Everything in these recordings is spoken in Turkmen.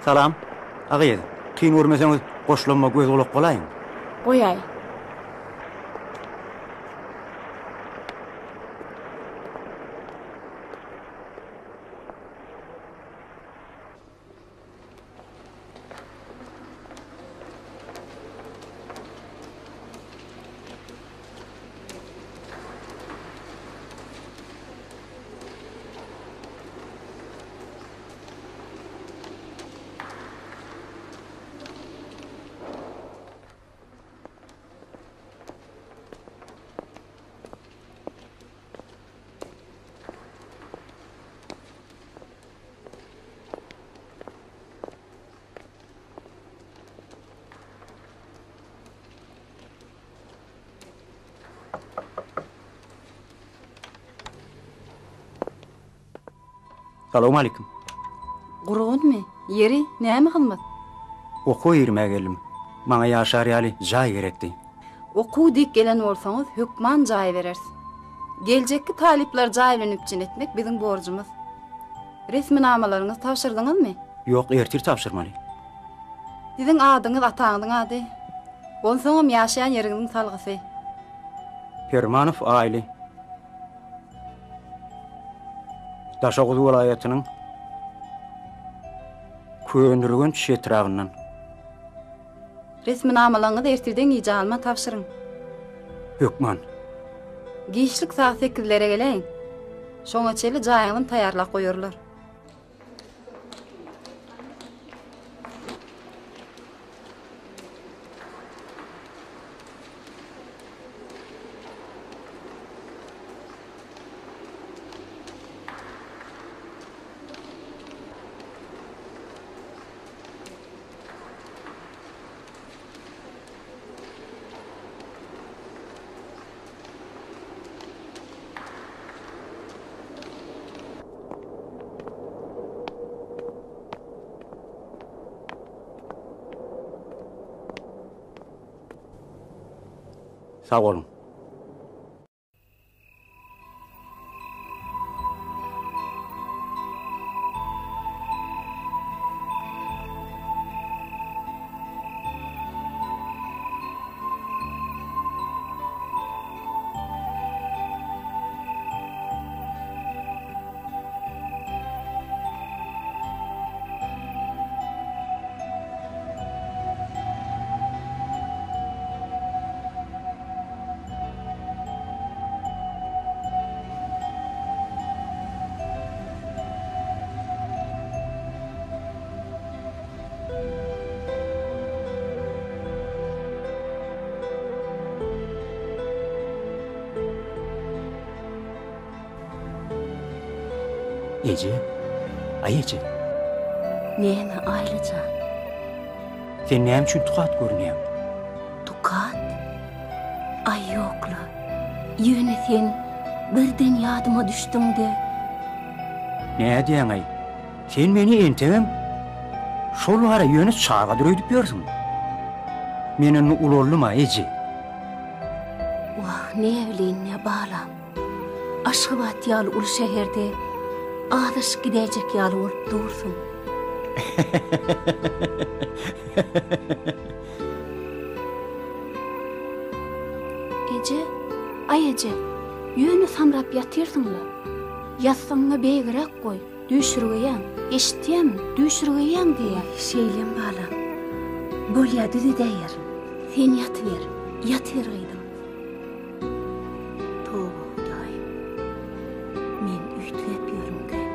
Salam. A gyz, kyn görmeseňiz goşlanma göz-gulak bolaýyň. Goýaý. Salowmalikim. Gurgunmy? Ýeri, näme hyzmat? Okuwa girmäge geldim. Maňa ýaşar ýaly jaý gerekdi. Okuw diýip gelen bolsaňyz, hökman jaý bereris. Geljekki talyplary jaý bilen üpjün etmek biziň borjumyz. Resminamalaryňyzy tabşyrdyňyzmy? Ýok, ertir tabşyrmaly. Siziň adyňyz, ataňyzyň ady? Onsoňam ýaşaýan ýeriňiziň salgysy. Permanow Aýly. Daşoguz welaýatynyň Köneürgenç etrabyndan. Resminamalaryňyzy ertirden gijä alman tabşyryň. Hökman. Giçlik sagat sekizlere geläýiň. Şoňa çenli jaýyňyzam taýýarlap goýarlar. Sag boluň. Eje, aý eje. Näme, Aýly jan? Sen näme üçin tukat görünýäň? Tukat? Aý ýok-la. Ýöne sen birden ýadyma düşdüň-de. Nädýäň-aý? Sen meni entegem şol gara ýöne çagadyr öýdüp ýörsüň. Men indi ulaldym-a, eje. Wah, näbileýin-dä, balam. Aşgabat ýaly uly şäherde azaşyp gidäýjek ýaly bolup dursuň. Eje, aý eje, ýöne samrap ýatyrsyň-la. Ýassygyňy beýigräk goý. Düýşürgeýäň, eşitýämiň, düýşürgeýäň diýýän. Şeýlem balam. Bolýa düzedäýerin. Sen ýatyber, ýatyber gyzym. Toba Hudaýym. Men üýtgäp ýörmükäm?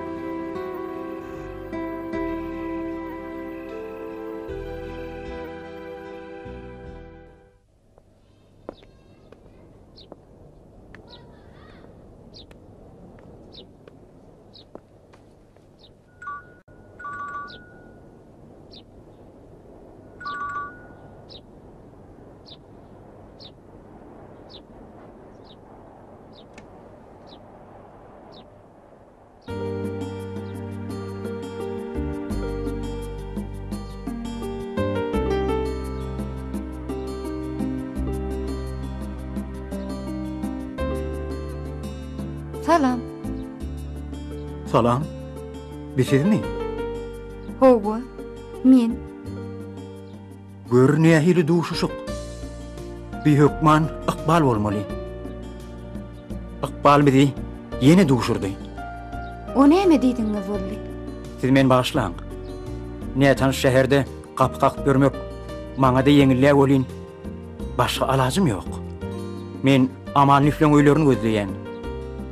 Salam. Salam. Bi sizmi? Hawa. Men. Gör nähili duşuşyk. Bi hökman ykbal bolmaly. Ykbal bizi ýene duşurdy. O näme diýdigiňiz boldy? Siz meni bagyşlaň. Nätanyş şäherde gapy kakyp ýörmek maňa-da ýeňil-dä welin, başga alajym ýok. Men Aman nüfleň öýlerini gözleýän.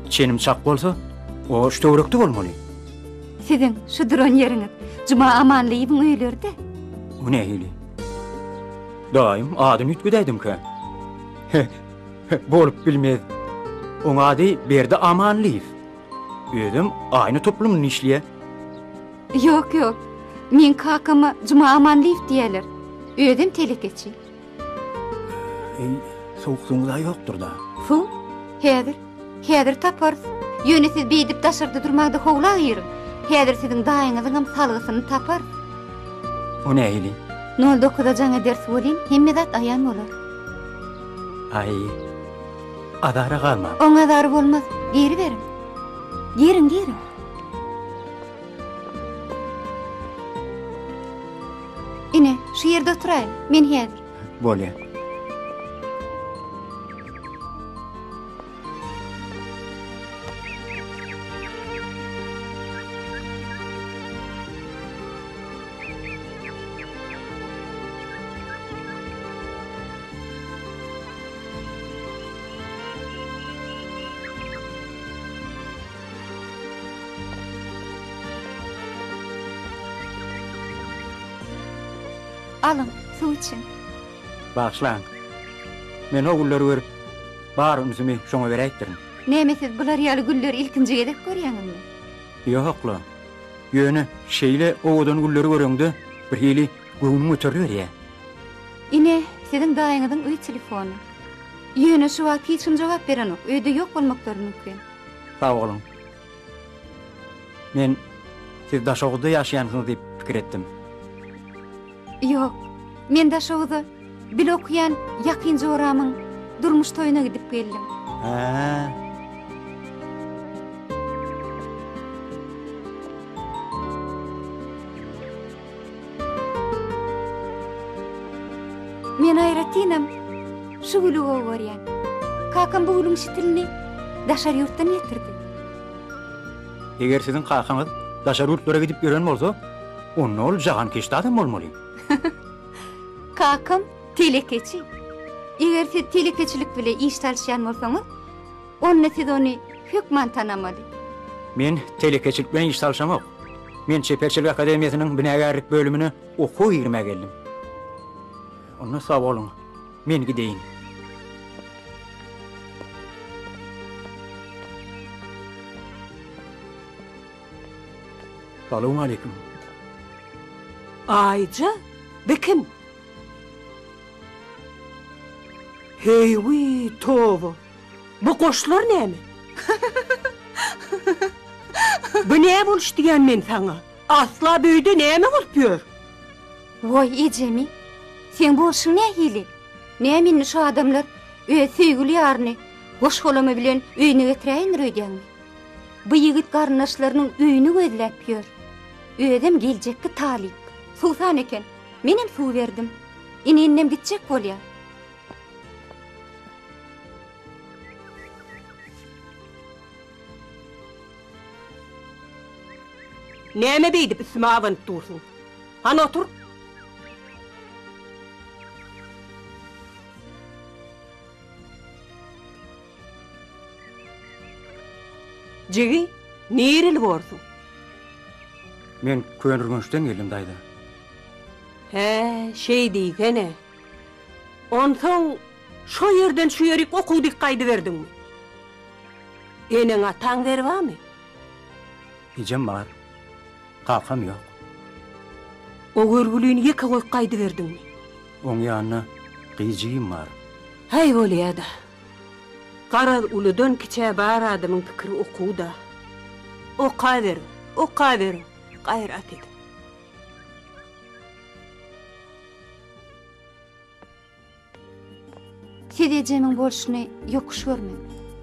Çenim çak bolsa, o şu töwerekde bolmaly. Siziň şu duran ýeriňiz Juma Amanlyýewiň öýleri-dä. O nähili? Daýym adyny üýtgedäýdimkä? Bolup bilmez. Oň ady Berdi Amanlyýew. Özem aýna toplumynda işleýär. Ýok, ýok. Meň kakama Juma Amanlyýew diýýärler. Özem telekeçi. Eý, sowuk suwuňyz-a ýokdur-da. Suw? Häzir. Häzir taparys. Ýöne siz beýdip daşarda durmaňda howla giriň. Häzir siziň daýyňyzyňam salgysyny taparys. O nähili? Nol dokuza jaň ederis welin, hemme zat aýan bolar. Aý, azara galmaň. Oň azary bolmaz. Giriberiň. Giriň, giriň. Ine, şu ýerde oturaýyň. Men häzir. Bolýar. Alyň, suw içiň. Bagyşlaň. Men o gülleri görüp, bar ünsümi şoňa beräýipdirin. Näme siz bular ýaly gülleri ilkinji gezek görýäňizmi? Ýok-la. Ýöne şeýle owadan gülleri göreňde birhili göwnüň göteriliberýär. Ine, siziň daýyňyzyň öý telefony. Ýöne şu wagt hiç kim jogap berenok, öýde ýok bolmaklary mümkin. Sag boluň. Men siz Daşoguzda ýaşaýansyňyz diýip pikir etdim. Ýok, men Daşoguza bile okaýan ýakyn joramyň durmuş toýuna gidip geldim. Hä. Men aýratynam şu güli gowy görýän. Kakam bu gülüň şitilini daşary ýurtdan getirdi. Eger siziň kakaňyz daşary ýurtlara gidip ýören bolsa, onda ol jahankeşde adam bolmaly. Kakam telekeçi. Eger siz telekeçilik bile iş salşýan bolsaňyz, Onda siz ony hökman tanamaly. Men telekeçilik bilen iş salşamok. Men Çeperçilik akademiýasynyň binagärlik bölümine okuwa girmäge geldim. Onda sag boluň, men gideýin. Salowmaleýkim. Aýja, bi kim? Heý-wiý, toba! Bu goşlar näme? Bu nä boluş diýýän men saňa? Asla bu öýde näme bolup ýör? Waý, ejemi, seň bolşuň nähili? Näme indi şu adamlar öz söýgüli ýaryny goş-golamy bilen öýüne getiräýendir öýdýäňmi? Bu ýigit garyndaşlarynyň öýüni gözläp ýör. Özem geljekki talyp. Suwsan eken. Menem suw berdim. Ine indem gitjek bolýar. Näme beýdip üstüme abanyp dursuň? Hany otur. Jigi, nireli borsuň? Men Köneürgençden geldim, daýza. Hä, şeý diýsene. Onsoň şo ýerden şu ýerik okuw dik gaýdyberdiňmi? Eneň-ataň zerwamy? Ejem bar, kakam ýok. O görgülini ýeke goýup gaýdyberdiňmi? Oň ýanynda gyz jigim bar. Häý bolýa-da. Garaz uludan kiçä bar adamyň pikiri okuwda. Okaberiň, okaberiň, gaýrat ediň. Siz ejemiň bolşuny ýokuş görmäň.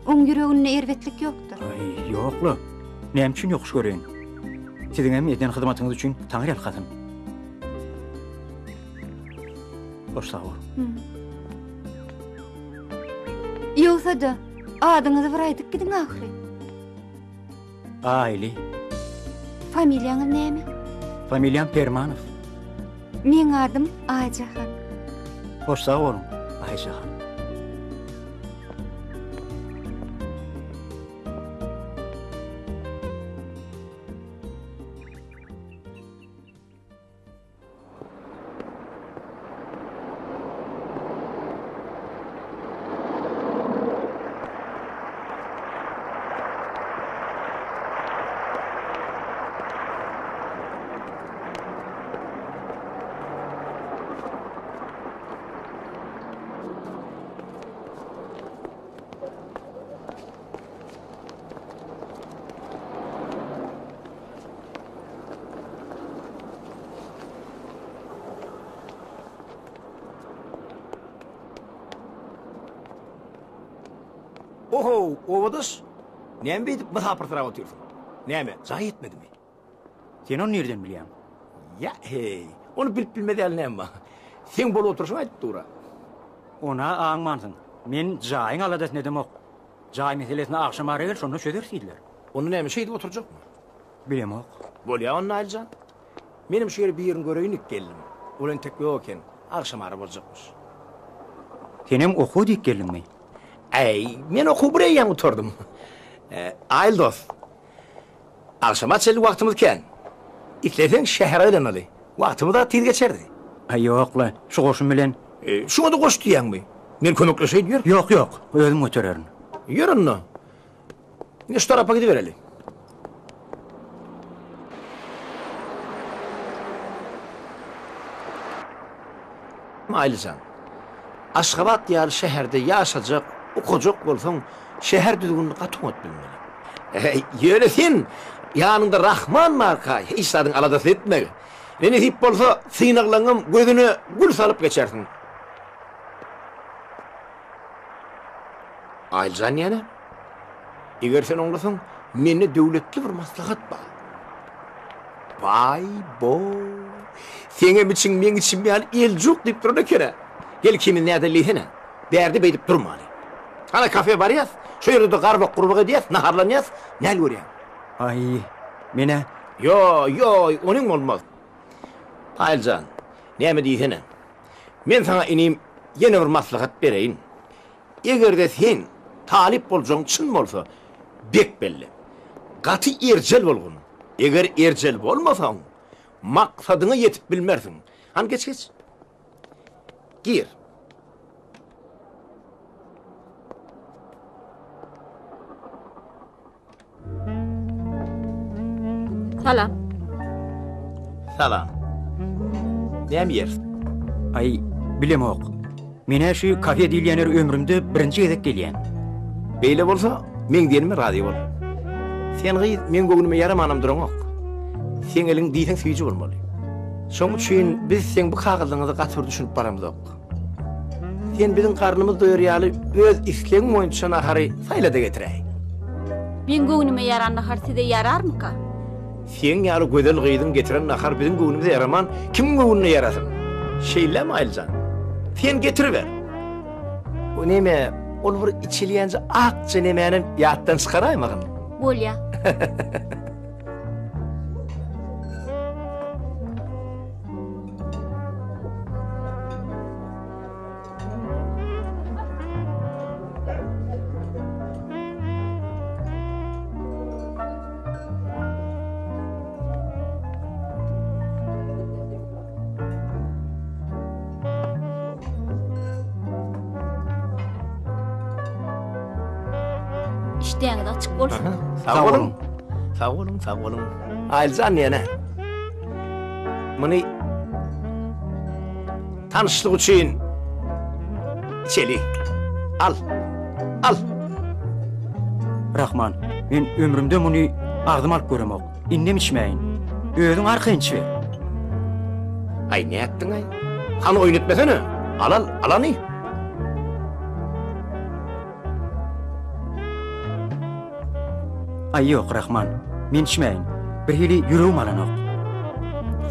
Oň ýüreginde erbetlik ýokdur. Aý, ýok-la. Näme üçin ýokuş göreýin? Siziňem eden hyzmatyňyz üçin Taňryýalkasyn. Hoş sag bol. Ýogsa-da, adyňyzy bir aýdyp gidiň ahyry. Aýly. Familiýaňyz näme? Familiýam Permanow. Meň adym Aýjahan. Hoş sag boluň, Aýjahan. Ohow, obadaş! Näme beýdip mysapyrsyrap otyrsyň? Näme, jaý ýetmedimi? Sen ony nirden bilýäň? Ýa, heý, ony bilip bilmez ýaly näme bar? Seň bolup oturyşyň aýdyp dur-a. On-a aňmansyň. Men jaýyň aladasyny edemok. Jaý meselesini agşamara gel, şonda çözeris diýdiler. Onda näme, şeýdip oturjakmy? Bilemok. Bolýa onda Aýlyjan. Menem şu ýere birini göreýin diýip geldim. Ol entek ýok eken. Agşamara boljakmyş. Senem okuwa diýip geldiňmi? Äý, men okuwy bir eýýäm gutardym. Aýyl dost. Agşama çenli wagtymyz kän. Isleseň şähere aýlanaly. Wagtymyz-a tiz geçerdi. Aý, ýok-la, şu goşun bilen. Şuňa-da goş diýýäňmi? Men kömekleşeýin, ýör. Ýok, ýok, özüm götererin. Ýör onda. Indi şu tarapa gidibereli. Aýlyjan, Aşgabat ýaly şäherde ýaşajak, okajak bolsaň, şäher düzgünini gaty oňat bilmeli. Ýöne sen ýanyňda Rahman barka hiç zadyň aladasyny etme. Ne nesip bolsa, synaglaňňam gözüne gül salyp geçersiň. Aýlyjan ýene, Eger sen oňlasaň, mende döwletli bir maslahat bar. Baý-bo! Seňem içiň meň içim ýaly eljuk diýip duran eken-ä. Gel ikimiz nädeli diýsene. Bärde beýdip durmaly. Hana kafe barýas, şo ýerde-de garbak-gurbak edýäs, naharlanýas, näl görýäň? Aý, men-ä. Ýo, ýo, onyň bolmaz. Aýlyjan, näme diýsene. Men saňa inim ýene bir maslahat bereýin. Eger-de sen talyp boljagyň çyn bolsa, bek belle. Gaty erjel bolgun. Eger erjel bolmasaň, maksadyňa ýetip bilmersiň. Hany geç geç. Gir. Salam. Salam. Näme iýeris? Aý, bilemok. Men-ä şu kafe diýilýän ýere ömrümde birinji gezek gelýän. Beýle bolsa, meň diýenime razy bol. Sen gyz, meň göwnüme ýaramanam duraňok. Seň eliň diýseň süýji bolmaly. Şoň üçin biz seň bu kagyzyňyza gaty bir düşünip baramzok. Sen biziň garnymyz doýar ýaly öz islegiň boýunça nahary saýla-da getiräý. Meň göwnüme ýaran nahar size ýararmyka? Seň ýaly gözel gyzyň getiren nahar biziň göwnümize ýaraman, kimiň göwnüne ýarasyn? Şeýlemi, Aýlyjan? Sen getiriber. O neme, ol bir içilýänje akja nemänem ýatdan çykaraýmagyn. Bolýa. Işdäňiz açyk bolsun. Sag boluň. Sag boluň, sag boluň. Aýlyjan ýene. Muny tanyşlyk üçin içeli. Al. Al. Rahman, men ömrümde muny agzyma alyp göremok. Indem içmäýin. Özüň arkaýyn içiber. Aý, nätdiň-aý? Hany oýun etmesene. Al, al, al hany. Aý ýok, Rahman, men içmäýin. Birhili ýüregim alanok.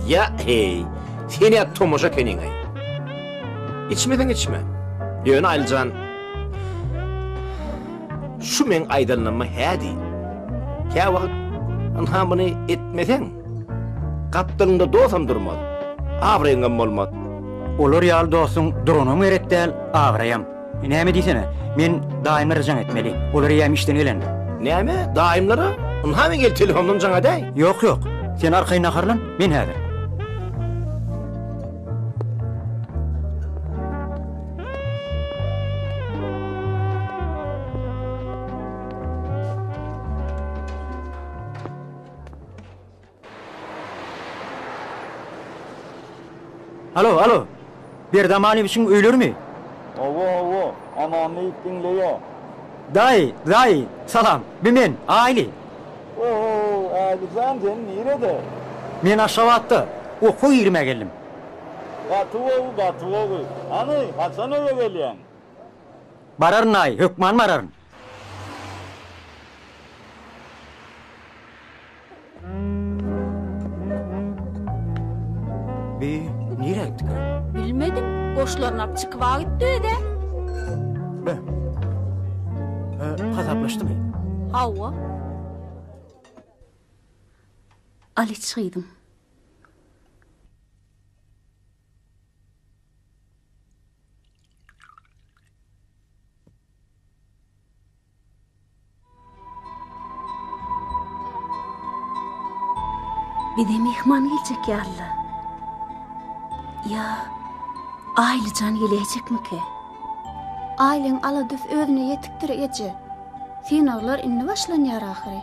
Ýa, heý, sen-ä tomaşa ekeniň-aý. Içmeseň içme. Ýöne Aýlyjan, şu meň aýdanlaryma hä diý. Käwagt ynha muny etmeseň, gapdalyňda dostam durmaz, abraýyňam bolmaz. Olar ýaly dostuň duranam gerek däl, abraýam. Näme diýsene, men daýymlara jaň etmeli. Olar eýýäm işden gelendir. Näme, daýymlara? Ynha men gelip telefondan jaň edäý. Ýok, ýok. Sen arkaýyn naharlan, men häzir. Alo, alo. Berdi Amanyýewiçiň öýlerimi? Hawa, hawa, Amanlyýew diňleýä. Daýy, daýy, salam. Bi men, Aýly. O-ho, Aýly jan, sen nirede? Men Aşgabatda, okuwa girmäge geldim. Gaty gowy, gaty gowy. Hany, haçan öýe gelýäň? Bararyn, daýy, hökman bararyn. Bi nirä gitdikä? Bilmedim, goşlaryny alyp çykyba gitdi öz-ä. Be. Hasaplaşdymy? Hawa. Al iç gyzym. Bize myhman geljek ýaly-la. Ýa Aýlyjan geläýjekmikä? Aýlyň aladasy özüne ýetikdir, eje. Synaglar indi başlanýar ahyry.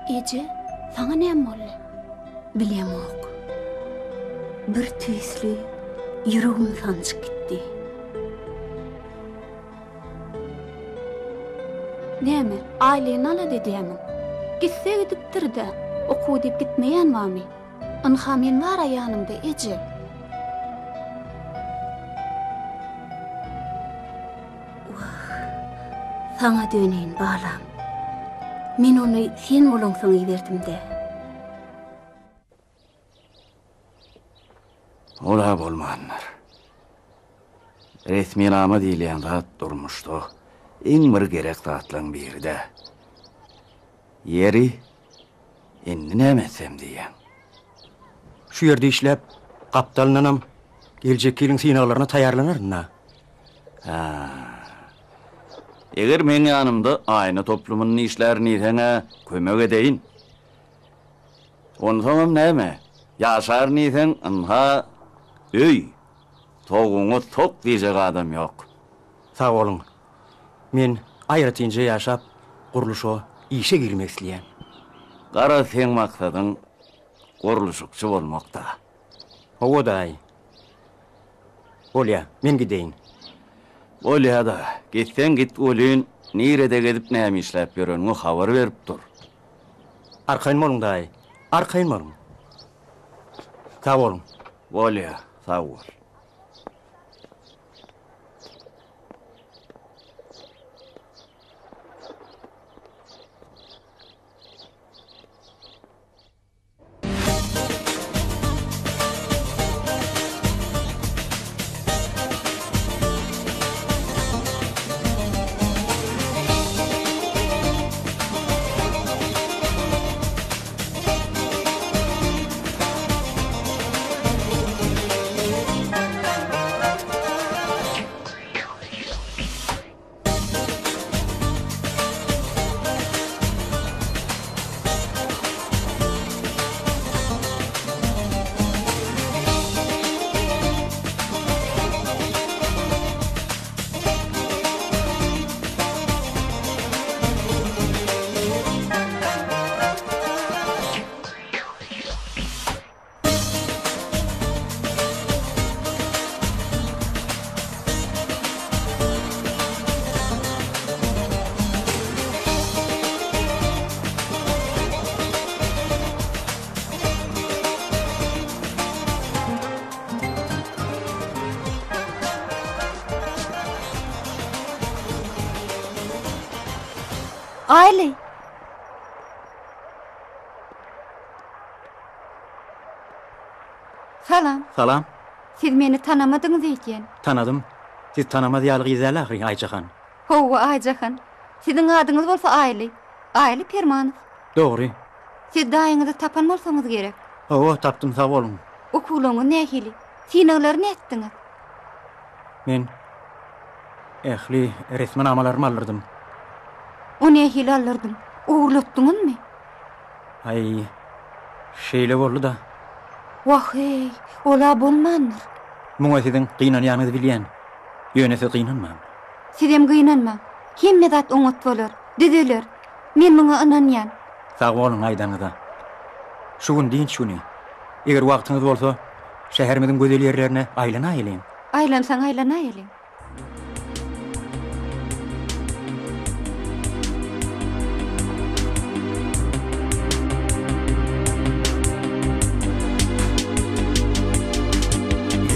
Eje, saňa näme boldy? Bilemok. Bir tüýsli ýüregim sanjyp gitdi. Näme, aýlygyny alada edýämiň? Gitse gidipdir-dä, okuw diýip gitmeýän barmy? Ynha men bar-a ýanyňda, eje. Wah, saňa döneýin, balam. Men ony sen bolaňsoň iberdim-dä. Ol-a bolmandyr. Resminama diýilýän zat durmuşda iň bir gerek zatlaryň biri-dä. Ýeri, indi näme etsem diýýäň? Şu ýerde işläp, gapdalyndanam geljekki ýylyň synaglaryna taýýarlanaryn-da. Hä. Eger meň ýanymda aýna toplumynda işlärin diýseň-ä, kömek edeýin. Onsoňam näme, ýaşaryn diýseň, ynha, öý. Toguňa tok diýjek adam ýok. Sag boluň. Men aýratynja ýaşap, gurluşyga işe girmek isleýän. Garaz, seň maksadyň gurluşykçy bolmak-da. Hawa, daýy. Bolýa, men gideýin. Bolýa-da, gitseň git welin, nirede gezip näme işläp ýöreniňi habar berip dur. Arkaýyn boluň, daýy, arkaýyn boluň. Sag boluň. Bolýa, sag bol. Aýly! Salam. Salam. Siz meni tanamadyňyz öýdýän. Tanadym. Siz tanamaz ýaly gyz däl ahyry, Aýjahan. Hawa, Aýjahan. Siziň adyňyz bolsa Aýly. Aýly Permanow. Dogry. Siz daýyňyzy tapan bolsaňyz gerek. Hawa, tapdym, sag boluň. Okuwlaryňyz nähili? Synaglary nätdiňiz? Men ähli resminamalarymy aldyrdym. O nähili aldyrdyň? Ogurlatdyňyzmy? Aý, şeýle boldy-da. Wah-eý, ol-a bolmandyr. Muňa siziň gynanýanyňyzy bilýän. Ýöne siz gynanmaň. Sizem gynanmaň. Hemme zat oňat bolar, düzeler. Men muňa ynanýan. Sag boluň aýdanyňyza. Şu gün dynç güni. Eger wagtyňyz bolsa, şäherimiziň gözel ýerlerine aýlanaýalyň. Aýlansaň aýlanaýalyň.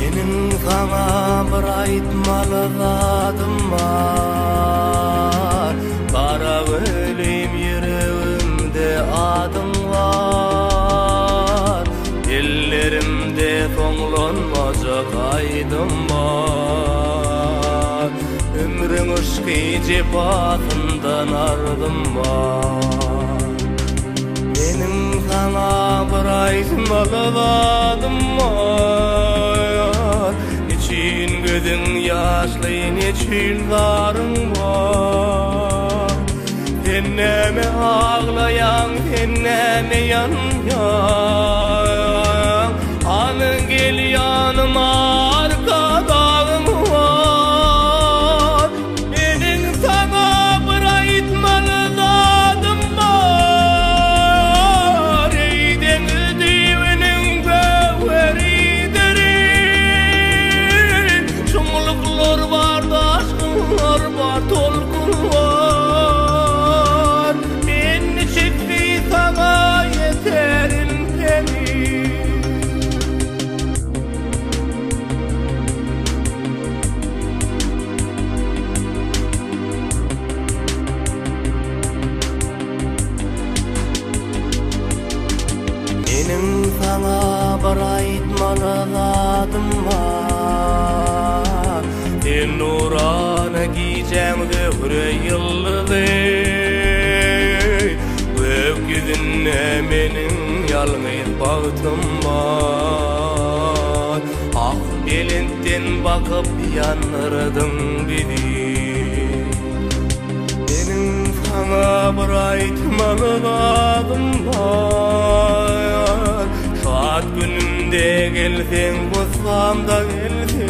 Meniň saňa bir aýtmaly zadym bar Gara gölüm ýüregimde adyň bar Ellerimde soňlanmajak aýdym bar Ömrüň yşky jepasyndan ardym bar Meniň saňa bir aýtmaly zadym bar Neçün gözüň ýaşly, neçün zaryň bar Sen näme aglaýaň, sen näme ýanýaň Hany gel ýanyma arkadagyň bar Meniň saňa bir aýtmaly zadym bar, Eý, deňiz düýbüniň göwheridir. Çuňluklar bar, daşgynlar bar, tolkunlar. Men niçiksi saňa ýeterin seni. Meniň saňa bir aýtmaly zadym bar Sen nurana gijäň zöhre ýyldyzy Gök ýüzünde meniň ýalňyz bagtym bar Ah belentden bakyp ýandyrdyň bizi Meniň saňa bir aýtmaly zadym bar Şat günümde gelseň gussamda gelseň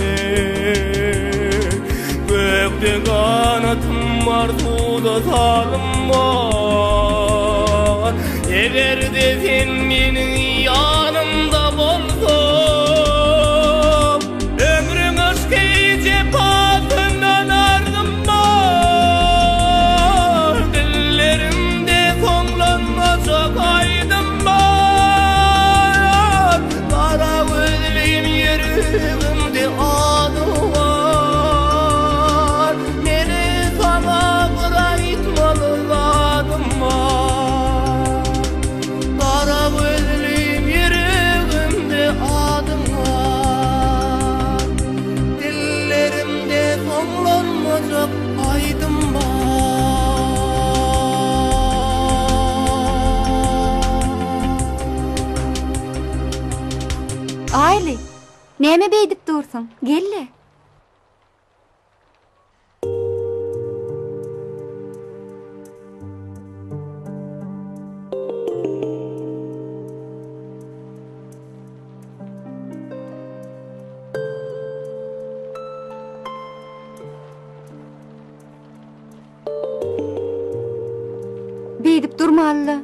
Gökde ganatym bar suwda salym bar Eger-de sen meniň ýanymda bolsaň, Ömrüň yşky jepasyndan ardym bar, Dillerimde soňlanmajak aýdym bar, Gara gözlim ýüregimde adyň bar, Meni saňa bir aýtmaly zadym bar. Gara gözlim ýüregimde adyň bar Dillerimde soňlanmajak aýdym bar. Aýly, näme beýdip dursuň? Gel-le. Beýdip durmaly-la.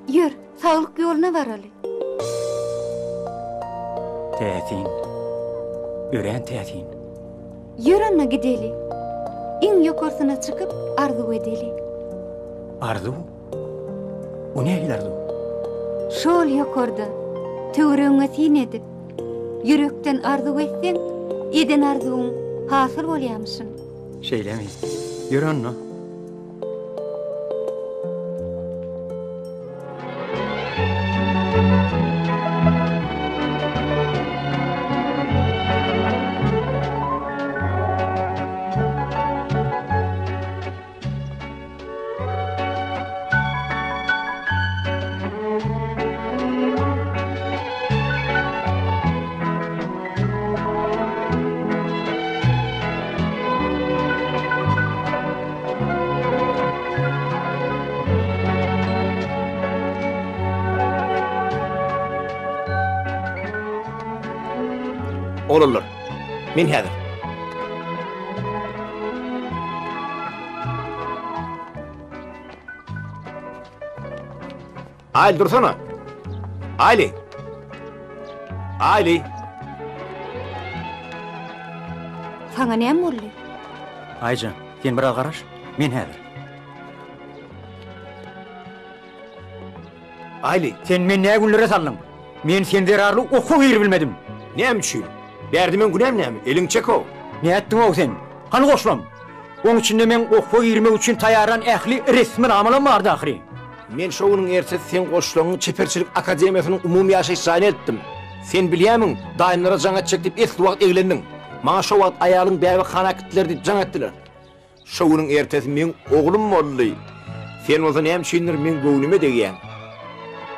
Ýör, saglyk ýoluna baraly. Täsin. Örän täsin. Ýör onda gideli. Iň ýokarsyna çykyp arzuw edeli. Arzuw? O nähili arzuw? Şol ýokarda, töweregiňe syn edip, ýürekden arzuw etseň, eden arzuwyň hasyl bolýamyşyn. Şeýlemi? Ýör onda. Oglanlar, men häzir. Aýly dursana. Aýly. Aýly. Saňa näme boldy? Aýjan, sen biraz garaş, men häzir. Aýly. Sen meni nä günlere saldyň? Men sen zerarly okuwa giribilmedim. Näme üçin? Bärde meň günäm näme? Eliňi çek-ow. Nätdiň-ow sen? Hany goşlam? Oň içinde meň okuwa girmek üçin taýýarlan ähli resminamalam bardy ahyry. Men şo günüň ertesi seň goşlaňy Çeperçilik akademiýasynyň umumy ýaşaýyş jaýyna eltdim. Sen bilýärmiň, daýymlara jaň etjek diýip esli wagt eglendiň. Maňa şo wagt aýalyň bäbekhana äkitdiler diýip jaň etdiler. Şo günüň ertesi meň oglum boldy. Sen bolsa näme üçindir meň göwnüme degýäň.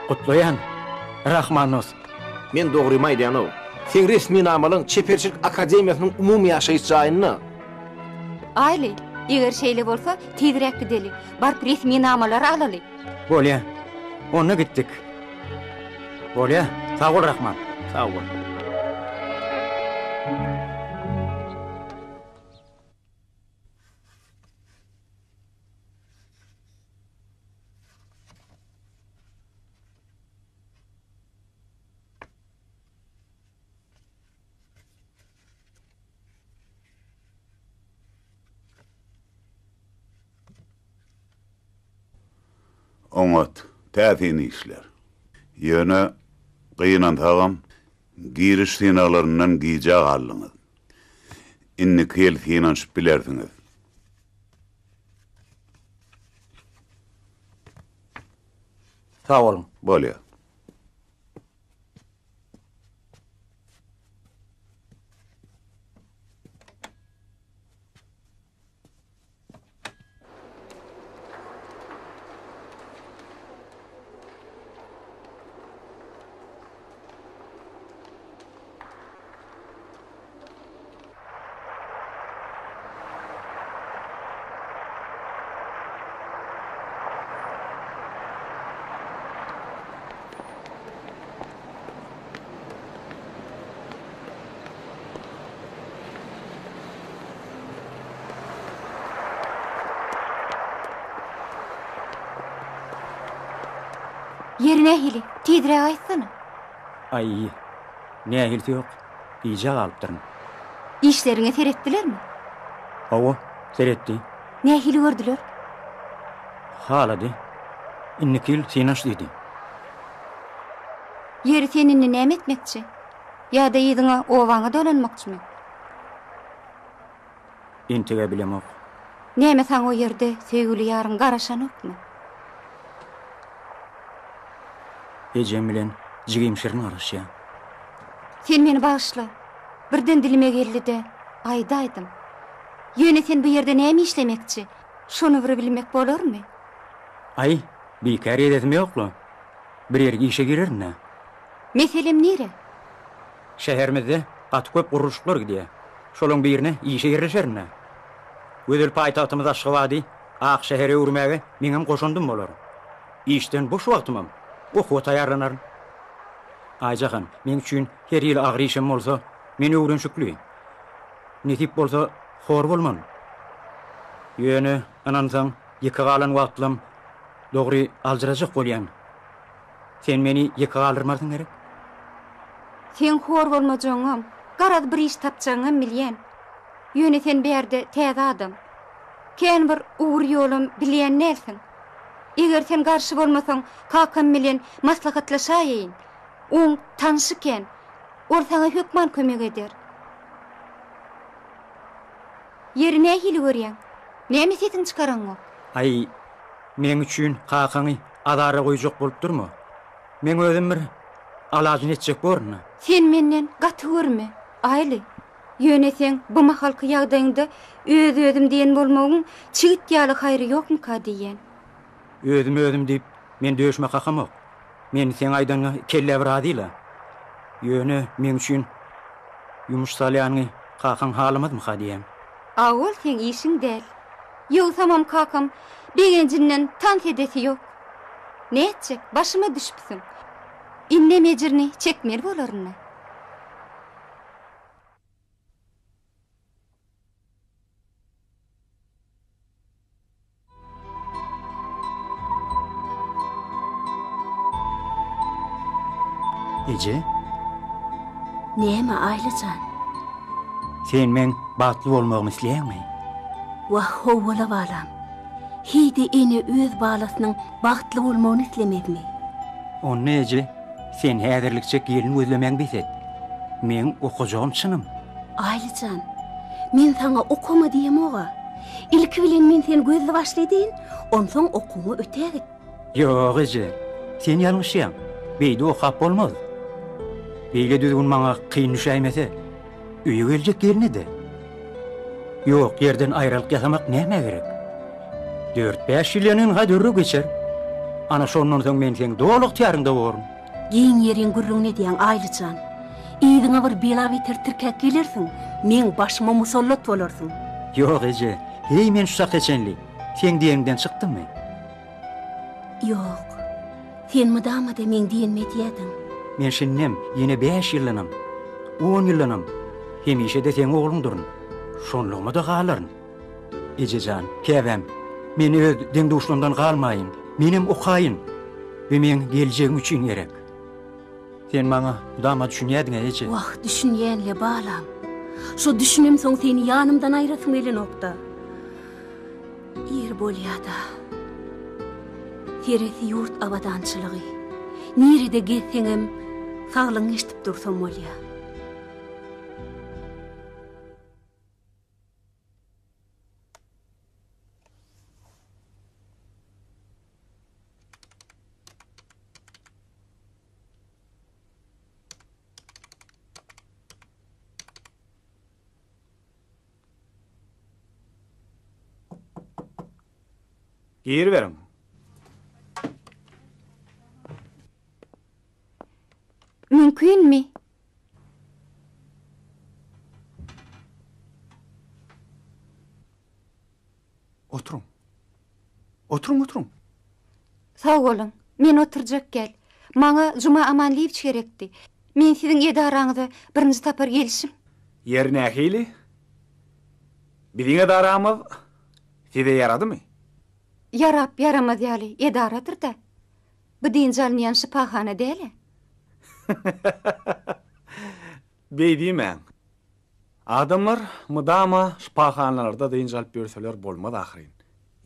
Gutlaýan, Rahman dost. Men dogrymy aýdýan-ow. Seň resminamalaň Çeperçilik akademiýasynyň umumy ýaşaýyş jaýynda. Aýly, eger şeýle bolsa, tizräk gideli. Baryp resminamalary alaly. Bolýa. Onda gitdik. Bolýa. Sag bol Rahman. Sag bol. Oňat, täsin işler. Ýöne, gynansagam, giriş synaglaryndan gijä galdyňyz. Indiki ýyl synanyşyp bilersiňiz. Sag boluň. Bolýar. Ýeri nähili? Tizräk aýtsana. Aý, nähilisi ýok. Gijä galypdyryn. Işleriňe seretdilermi? Hawa, seretdi. Nähili gördüler? Halady. Indiki ýyl synaş diýdi. Ýeri sen indi näme etmekçi? Ýa-da yzyňa obaňa dolanmakçymy? Entegä bilemok. Näme saňa o ýerde söýgüli ýaryň garaşanokmy? Ejem bilen jigim Şirin garaşýa. Sen meni bagyşla. Birden dilime geldi-de, aýdaýdym. Ýöne sen bu ýerde näme işlemekçi? Şony bir bilmek bolarmy? Aý, bikär edesim ýok-la. Bir ýerik işe girerin-dä. Meselem nire? Şäherimizde gaty köp gurluşyklar gidýär. Şolaň birine işe ýerleşerin-dä. Gözel paýtagtymyz Aşgabady ak şähere öwürmäge meňem goşandym bolar. Işden boş wagtymam okuwa taýýarlanaryn. Aýjahan, meň üçin her hili agyr işem bolsa, men öwrenşikli. Nesip bolsa, hor bolman. Ýöne, ynansaň, ýeke galan wagtlam dogry aljyrajak bolýan. Sen meni ýeke galdyrmarsyň gerek? Seň hor bolmajagyňam, garaz bir iş tapjagyňam bilýän. Ýöne sen bärde täze adam. Kän bir ugur-ýolam bilýän dälsiň. Eger sen garşy bolmasaň, kakam bilen maslahatlaşaýaýyn. Oň tanşy kän. Ol saňa hökman kömek eder. Ýeri nähili görýäň? Näme sesiňi çykaraňok? Aý, meň üçin kakaňy azara goýjak bolup durma. Meň özüm bir alajyny etjek borun-a. Sen menden gaty görme, Aýly. Ýöne seň bu mahalky ýagdaýyňda öz-özüm diýen bolmagyň çigit ýaly haýry ýokmuka diýýän. Özüm-özüm diýip, men döşüme kakamok. Men seň aýdanyňa kelle bir razy-la. Ýöne meň üçin ýumuş salýanyňy kakaň halamazmyka diýýän. A ol seň işiň däl. Ýogsamam kakam begenjinden tans edesi ýok. Nätjek, başyma düşüpsiň. Indem ejirini çekmeli bolaryn-a. Eje? Näme, Aýly jan? Sen meň bagtly bolmagymy isleýäňmi? Wah, howwala balam. Heý-de ene öz balasynyň bagtly bolmagyny islemezmi? Onda eje, sen häzirlikçe gelin gözlemäňi bes et. Meň okajagym çynym. Aýly jan, men saňa okama diýemog-a. Ilki bilen men seni gözli-başly edeýin, onsoň okuwyňa ötägit. Ýok, eje, sen ýalňyşýaň. Beýdip okap bolmaz. Beýle düzgün maňa kyn düşäýmese, öýe geljek gelne-de. Ýok ýerden aýralyk ýasamak nämä gerek? Dört-bäş ýyl ýanynha derrew geçer. Ana şondan soň men seň doly ygtyýaryňda borun. Giň ýeriň gürrüňini edýäň, Aýly jan. Yzyňa bir bela-beter tirkäp gelersiň, meň başyma musallat bolarsyň. Ýok, eje, heý men şu çaka çenli seň diýeniňden çykdymmy? Ýok. Sen mydama-da meň diýenimi edýädiň. Men şindem, ýene bäş ýyldanam, on ýyldanam hemişe-de seň ogluňdyryn. Şonlugyma-da galaryn. Eje jan, käbäm, men öz deň-duşlarymdan galmaýyn. Menem okaýyn. Bu meň geljegim üçin gerek. Sen maňa mydama düşünýädiň-ä, eje. Wah, düşünýän-le, balam. Şo düşünemsoň seni ýanymdan aýrasym gelenok-da. Ir bolýa-da. Seresi ýurt abadançylygy. Nirede gezseňem, saglygyňy eşidip dursam bolýa. Giriberiň. Mümkinmi? Oturyň. Oturyň, oturyň. Sag boluň. Men oturjak gel. Maňa Juma Amanlyýewiç gerekdi. Men siziň edaraňyza birinji sapar gelişim. Ýeri nähili? Biziň edaramyz size ýaradymy? Ýarap ýaramaz ýaly edaradyr-da. Bu dynç alynýan şypahana däl-ä. Beý diýmäň. Adamlar mydama şypahanalarda dynç alyp ýörseler bolmaz ahyryn.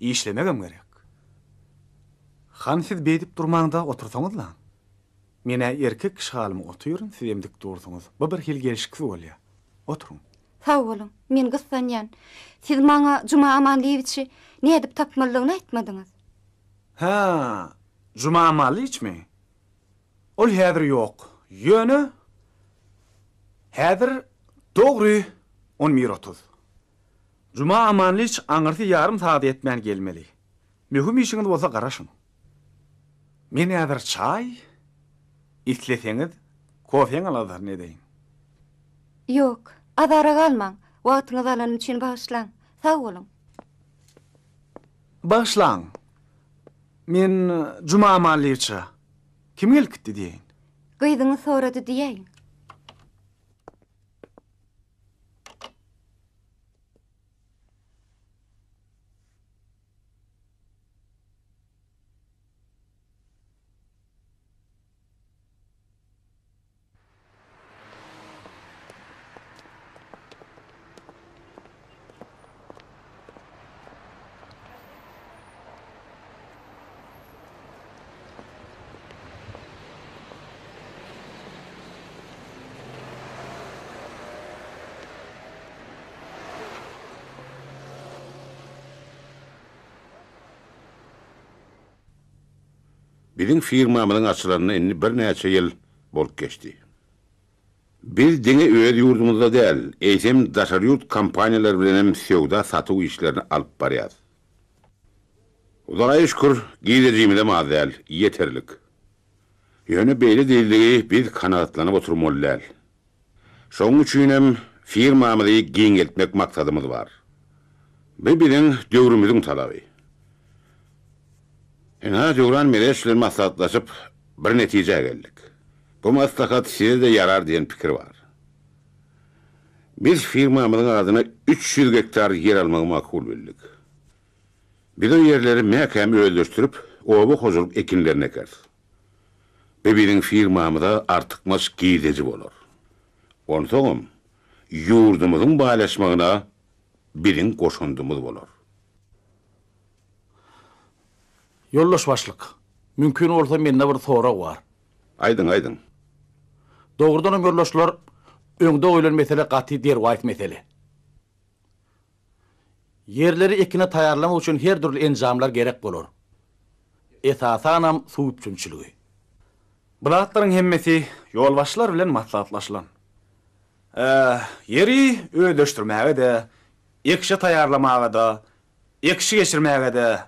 Işlemegem gerek. Hany siz beýdip durmaň-da otursaňyzlaň. Men-ä erkek kişi halyma otyryn, sizem dik dursuňyz. Bu birhili gelşiksiz bolýa. Oturyň. Sag boluň, men gyssanýan. Siz maňa Juma Amanlyýewiçi nädip tapmalydygyny aýtmadyňyz. Hä, Juma Amanlyýewiçmi? Ol häzir ýok. Ýöne, häzir dogry on bir 30. Juma Amanlyç aňyrsy ýarym sagada ýetmän gelmeli. Möhüm işiňiz bolsa garaşyň. Men häzir çaý, isleseňiz, kofeň aladasyny edeýin. Ýok, azara galmaň. Wagtyňyzy alanym üçin bagyşlaň. Sag boluň. Bagyşlaň. Men Juma Amanlyça kim gelip gitdi diýeýin. Gyzyňyz sorady diýäýiň. Biziň firmamyzyň açylanyna indi birnäçe ýyl bolup geçdi. Biz diňe öz ýurdumyzda däl, eýsem daşary ýurt kompaniýalary bilenem söwda-satuw işlerini alyp barýas. Hudaýa şükür, girdejimizem az däl, ýeterlik. Ýöne beýle diýildigi biz kanagatlanyp oturmaly däl. Şonuň üçinem firmamyzy giňeltmek maksadymyz bar. Bu biziň döwrümiziň talaby. Ynha, Döwran Mereş bilen maslahatlaşyp, bir netijä geldik. Bu maslahat size-de ýarar diýen pikir bar. Biz firmamyzyň adyna 300 gektar ýer almagy makul bildik. Biz o ýerleri mäkäm özleşdirip, oba hojalyk ekinlerini ekeris. Bu biziň firmamyza artykmaç girdeji bolar. Onsoňam, ýurdumyzyň baýlaşmagyna biziň goşandymyz bolar. Ýoldaş başlyk, mümkin bolsa mende bir sorag bar. Aýdyň, aýdyň. Dogrudanam ýoldaşlar, öňde goýlan mesele gaty derwaýys mesele. Ýerleri ekine taýýarlamak üçin her dürli enjamlar gerek bolar. Esasanam suw üpjünçiligi. Bu zatlaryň hemmesi ýolbaşçylar bilen maslahatlaşylan. Ýeri özleşdirmäge-de, ekişe taýýarlamaga-da, ekişi geçirmäge-de,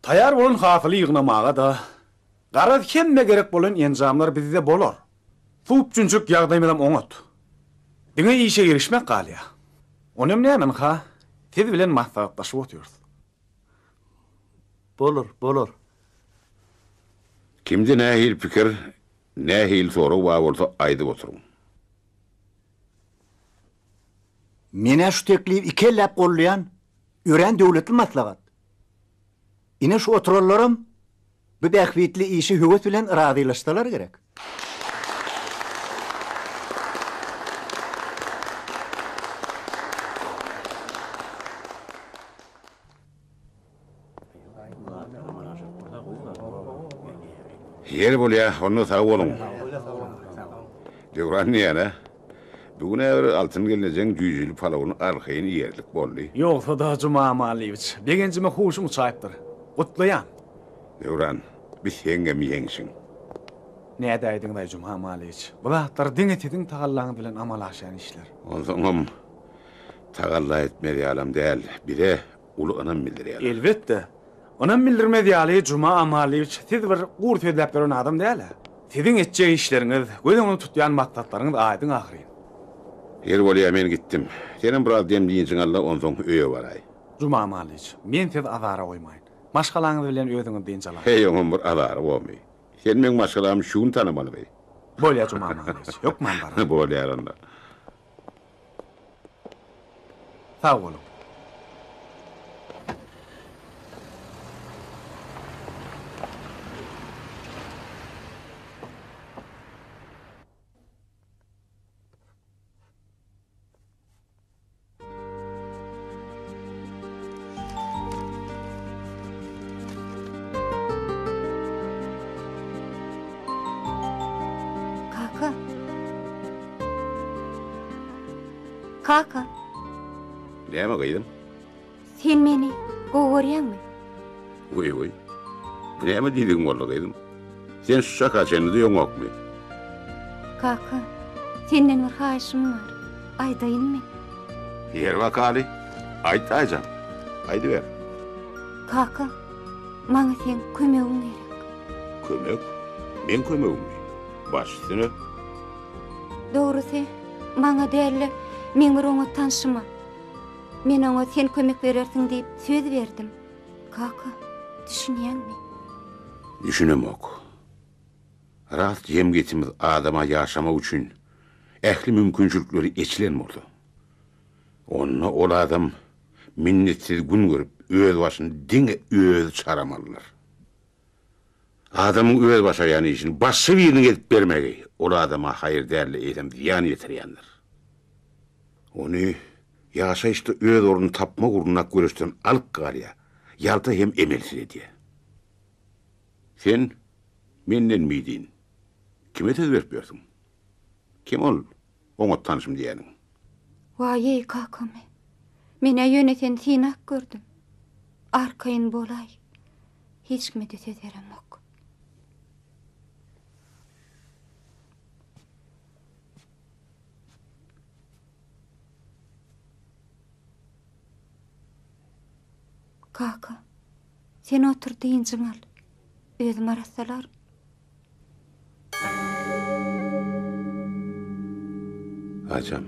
taýýar bolan hasyly ýygnamaga-da, garaz hemme gerek bolan enjamlar bizde bolar. Suw üpjünçilik ýagdaýymyzam oňat. Diňe işe girişmek galýar. Onam näme ynha, siz bilen maslahatlaşyp otyrys. Bolar, bolar. Kimde nähili pikir, nähili sorag bar bolsa aýdyp oturyň. Men-ä şu teklibi ikelläp goldaýan, örän döwletli maslahat. Ine şu oturanlaram bu bähbitli işe höwes bilen razylaşsalar gerek. Ýeri bolýa, onda sag boluň. Döwran diýýän-ä. Bu gün-ä bir Altyn gelnejeň jüýjeli palawyny arkaýyn iýerlik boldy. Ýogsa-da, Juma Amanlyýewiç, begenjime huşum uçaýypdyr. Gutlaýan. Döwran, bi seňňem ýeňşiň. Nädäýdiňiz-aý, Juma Amanlyýewiç? Bu zatlar diňe siziň tagallaňyz bilen amala aşýan işler. Onsoňam, tagalla etmez ýalam däl. Bize uly ynam bildirýärler. Elbetde. Ynam bildirmez ýaly, Juma Amanlyýewiç, siz bir gur sözläp ýören adam däl-ä. Siziň etjek işleriňiz, göz öňünde tutýan maksatlaryňyz aýdyň ahyryn. Ýeri bolýa, men gitdim. Senem biraz dem-dynjyňy al-da, onsoň öýe baraý. Juma Amanlyýewiç, men sizi azara goýmaýyn. Maşgalaňyz bilen özüňiz dynç alaň. Heý, oňam bir azary bormy? Sen meň maşgalamy şu gün tanamalymy? Bolýa, Juma Amanlyýewiç, hökman bararyn. Bolýar onda. Sag boluň. Kaka. Kaka. Näme gyzym? Sen meni gowy görýäňmi? Goý, goý. Bu näme diýdigiň boldy gyzym? Sen şu çaka çenli duýaňokmy? Kaka, senden bir haýyşym bar. Aýdaýynmy? Ýer bakaly. Aýt, Aýjan. Aýdyber. Kaka, maňa seň kömegiň gerek. Kömek? Meň kömegimmi? Baş üstüne. Dogrusy, maňa däl-de, meň bir oňat tanşyma. Men oňa sen kömek berersiň diýip söz berdim. Kaka, düşünýäňmi? Düşünemok. Rast jemgyýetimiz adama ýaşamak üçin ähli mümkinçilikleri eçilen bolsa, onda ol adam minnetsiz gün görüp, öz başyny diňe özi çaramalydyr. Adamyň öz başarýan işini başga biriniň edip bermegi ol adama haýyr däl-de, eýsem zyýan ýetirýändir. Ony ýaşaýyşda öz ornuny tapmak ugrundaky göreşden alyp galýar, ýalta hem emelsiz edýär. Sen menden miýdin? Kime söz berip ýörsüň? Kim ol, oňat tanşym diýýäniň? Waý-eý, kakamy! Men-ä ýöne seni synap gördüm. Arkaýyn bolaý. Hiç kime-de söz beremok. Kaka, sen otur dynjyňy al. Özüm arassalaryn. Ajam,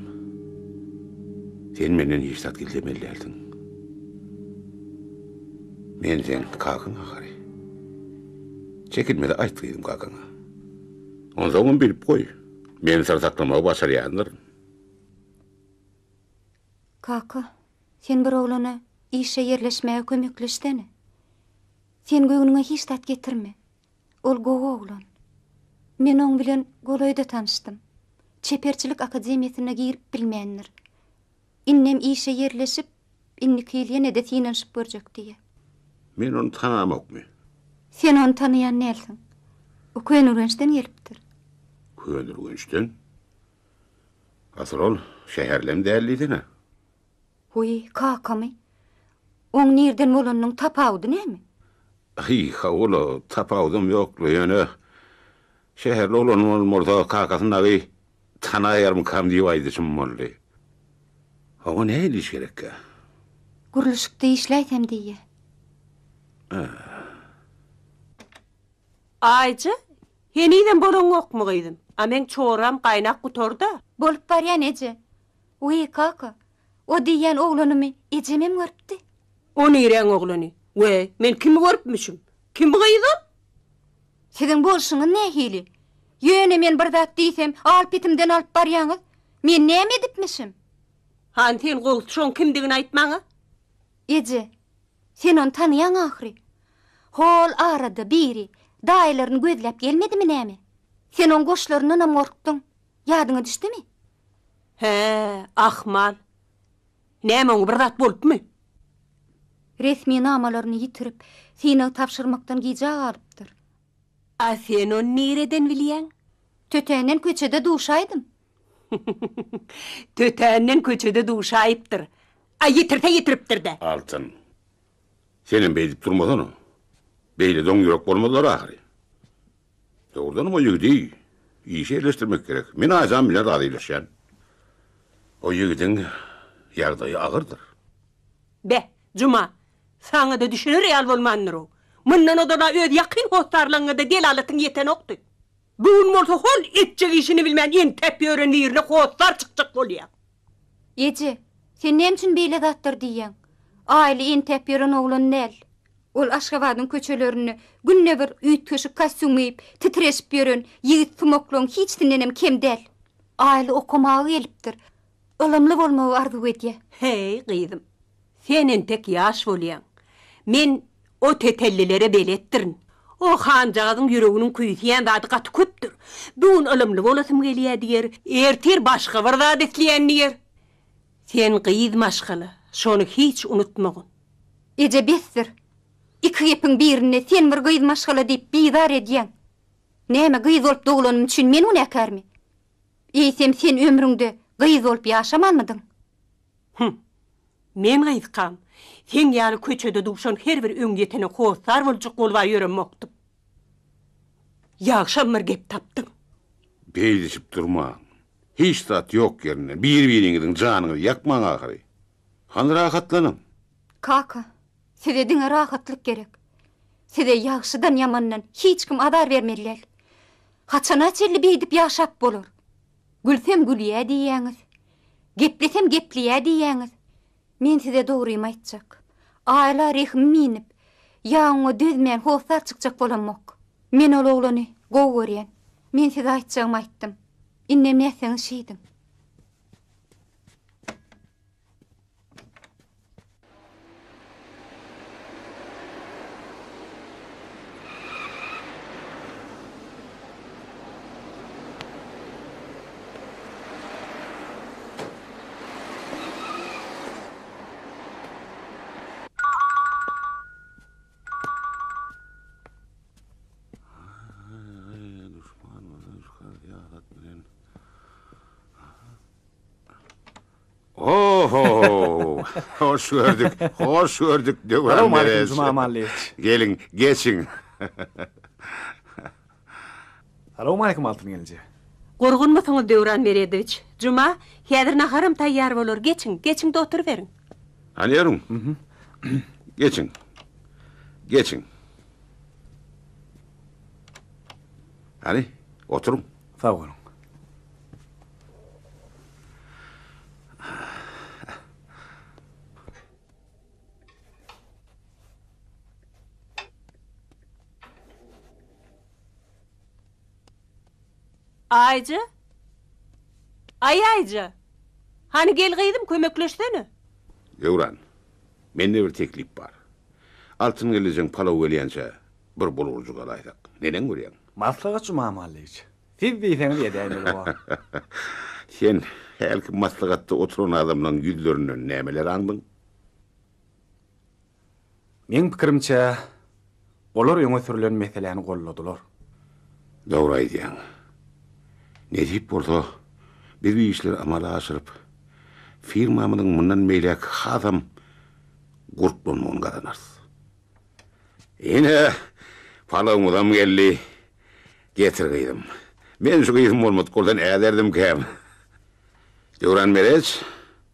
sen menden hiç zat gizlemeli dälsiň. Men seň kakaň ahyry. Çekinme-de aýt gyzym kakaňa. Onsoňam bilip goý, men syr saklamagy başarýandyryn. Kaka, sen bir oglana işe ýerleşmäge kömekleşsene. Sen göwnüňe hiç zat getirme. Ol gowy oglan. Men oň bilen golaýda tanyşdym. Çeperçilik akademiýasyna girip bilmändir. Indem işe ýerleşip, indiki ýyl ýene-de synanyşyp görjek diýýär. Men ony tanamokmy? Sen ony tanaýan dälsiň. O Köneürgençden gelipdir. Köneürgençden? Asyl ol şäherlem däl diýsene. Wiý, kakamy? Oň nirden bolanynyň tapawudy näme? Aý, hawa-la, tapawudam ýok-la, ýöne şäherli oglan bolan bolsa, kakasyny dagy tanaýarmykam diýip aýdyşym boldy. Oňa nähili iş gerekkä? Gurluşykda işläýsem diýýä. Aýja, henizem bolaňokmy gyzym? A meň çoram gaýnap gutarda. Bolup barýan eje. Wiý, kaka, o diýýän oglanymy ejemem görüpdi. O niräň oglany? We, men kimi görüpmişim? Kim gyz ol? Siziň bolşuňyz nähili? Ýöne men bir zat diýsem, al-petimden alyp barýaňyz. Men näme edipmişim? Hany sen gowusy şoň kimdigini aýt maňa. Eje, sen ony tanaýaň ahyry. Hol arada biri daýylaryny gözläp gelmedimi näme? Sen oň goşlaryndanam gorkduň. Ýadyňa düşdümi? Hä, ahmal. Näme oňa bir zat bolupmy? Resminamalaryny ýitirip, synag tabşyrmakdan gijä galypdyr. A sen ony nireden bilýäň? Tötänden köçede duşaýdym. Tötänden köçede duşaýypdyr. A ýitirse ýitiripdir-dä. Altyn, senem beýdip durmasana. Beýle doň ýürek bolmazlar ahyry. Dogrudanam o ýigidi işe ýerleşdirmek gerek. Men Aýjan bilen razylaşýan. O ýigidiň ýagdaýy agyrdyr. Be, Juma, saňa-da düşüner ýaly bolmandyr-ow. Mundan ozal-a öz ýakyn hossarlaryňa-da delalatyň ýetenokdy. Bu gün bolsa hol etjek işini bilmän entäp ýören birine hossar çykjak bolýaň. Eje, sen näme üçin beýle zatlar diýýäň? Aýly entäp ýören oglan däl. Ol Aşgabadyň köçelerinde günde bir üýtgeşik kostýum geýip, titreşip ýören ýigit sumaklaryň hiçisindenem kem däl. Aýly okamaga gelipdir. Ylymly bolmagy arzuw edýär. Heý, gyzym, sen entek ýaş bolýaň. Men o tetellilere beletdirin. O hanjagazyň ýüreginiň küýseýän zady gaty köpdür. Bu gün ylymly bolasym gelýär diýer, ertir başga bir zat isleýän diýer. Sen gyz maşgala, şony hiç unutmagyn. Eje besdir. Iki gepiň birinde sen bir gyz maşgala diýip bizar edýäň. Näme gyz bolup doglanym üçin men günäkärmi? Eýsem sen ömrüňde gyz bolup ýaşamanmydyň? Hum. Men gyzkam, seň ýaly köçede duşan her bir öňýetene hossar boljak boluba ýöremokdym. Ýagşam bir gep tapdyň. Beýdişip durmaň. Hiç zat ýok ýerinden bir-biriňiziň janyňyzy ýakmaň ahyry. Hany rahatlanyň. Kaka, size diňe rahatlyk gerek. Size ýagşydan-ýamandan hiç kim azar bermeli däl. Haçana çenli beýdip ýaşap bolar? Gülsem gülýä diýýäňiz. Geplesem gepleýä diýýäňiz. Men size dogrymy aýtjak. Aýla rehimim inip, ýa oňa dözmän hossar çykjak bolamok. Men ol oglany gowy görýän. Men size aýtjagymy aýtdym. Indem nätseňiz şeýdiň. Oho! Hoş gördük, hoş gördük Döwran Salowmaleýkim Mereç. Juma Amanlyýewiç. Geliň, geçiň. Salowmaleýkim Altyn gelneje. Gurgunmysyňyz Döwran Meredowiç? Juma, häzir naharam taýýar bolar, geçiň, geçiň-de oturyberiň. Hany ýörüň. Geçiň. Geçiň. Hany, oturyň. Sag boluň. Aýja! Aý, Aýja! Hany gel gyzym, kömekleşsene. Döwran, mende bir teklip bar. Altyn gelnejeň palaw gelýänçä bir bulgurjyk alaýsak, neneň görýäň? Maslahat Juma Amanlyýewiç. Siz diýseňiz edäýmeli bor. Sen hälki maslahatda oturan adamlaň ýüzlerinden nämeler aňdyň? Meň pikirimçe, olar öňe sürlen meseläni golladylar. Dogry aýdýaň. Nesip bolsa, biz bu işleri amala aşyryp, firmamyzyň mundan beýläk hasam gurplanmagyny gazanarys. Ine, palawymyzam geldi. Getir gyzym. Men şu gyzym bolmadyk bolsa näderdimkäm? Döwran Mereç,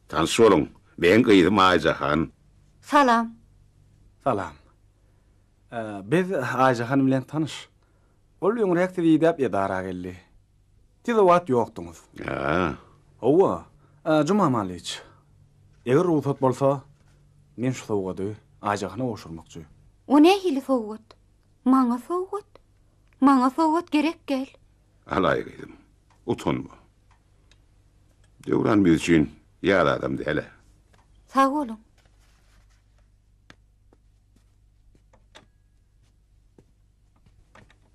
tanyş boluň, meň gyzym Aýjahan. Salam. Salam. Biz Aýjahan bilen tanyş. Ol öňräk sizi idäp edara geldi. Siz o wagt ýokduňyz. Hä. Hawa, Juma Malyç. Eger rugsat bolsa, men şu sowgady Aýjahana gowşurmakçy. O nähili sowgat? Maňa sowgat? Maňa sowgat gerek däl. Alaý gyzym, utanma. Döwran biz üçin ýat adam däl-ä. Sag boluň.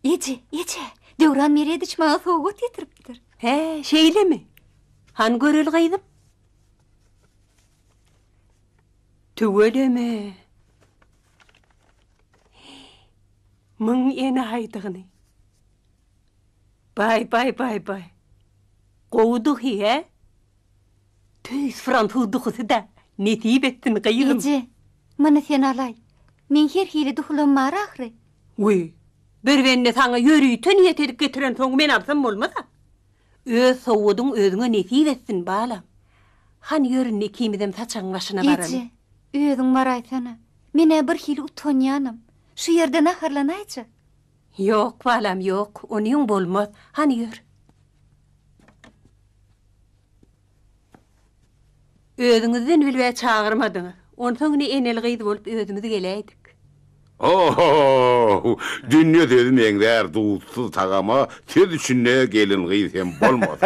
Eje, eje, Döwran Merediç maňa sowgat getiripdir. Hä, şeýlemi? Hany göreli gyzym? Tüweleme. Muň enaýydygyny. Baý, baý, baý, baý. Gowy duhy, hä? Tüýs fransuz duhusy-da. Nesip etsin, gyzym. Eje, muny sen alaý. Meň her hili duhulam bar ahyry. Wiý, bir bende saňa ýörite niýet edip getirensoň men alsam bolmaz-a. Öz sowgadyň özüňe nesip etsin, balam. Hany ýör indi ikimizem saçagyň başyna baraly. Eje, özüň baraýsana. Men-ä birhili utanýanam. Şu ýerde naharlanaýjak. Ýok, balam, ýok, onyň bolmaz. Hany ýör. Özüňizden bilbä çagyrmadyňyz. Onsoň ine eneli-gyz bolup özümiz geläýdik. Ho-ho-ho! Dünýe sözi meňzär duzsuz tagama, söz içinde gelin-gyz hem bolmaz.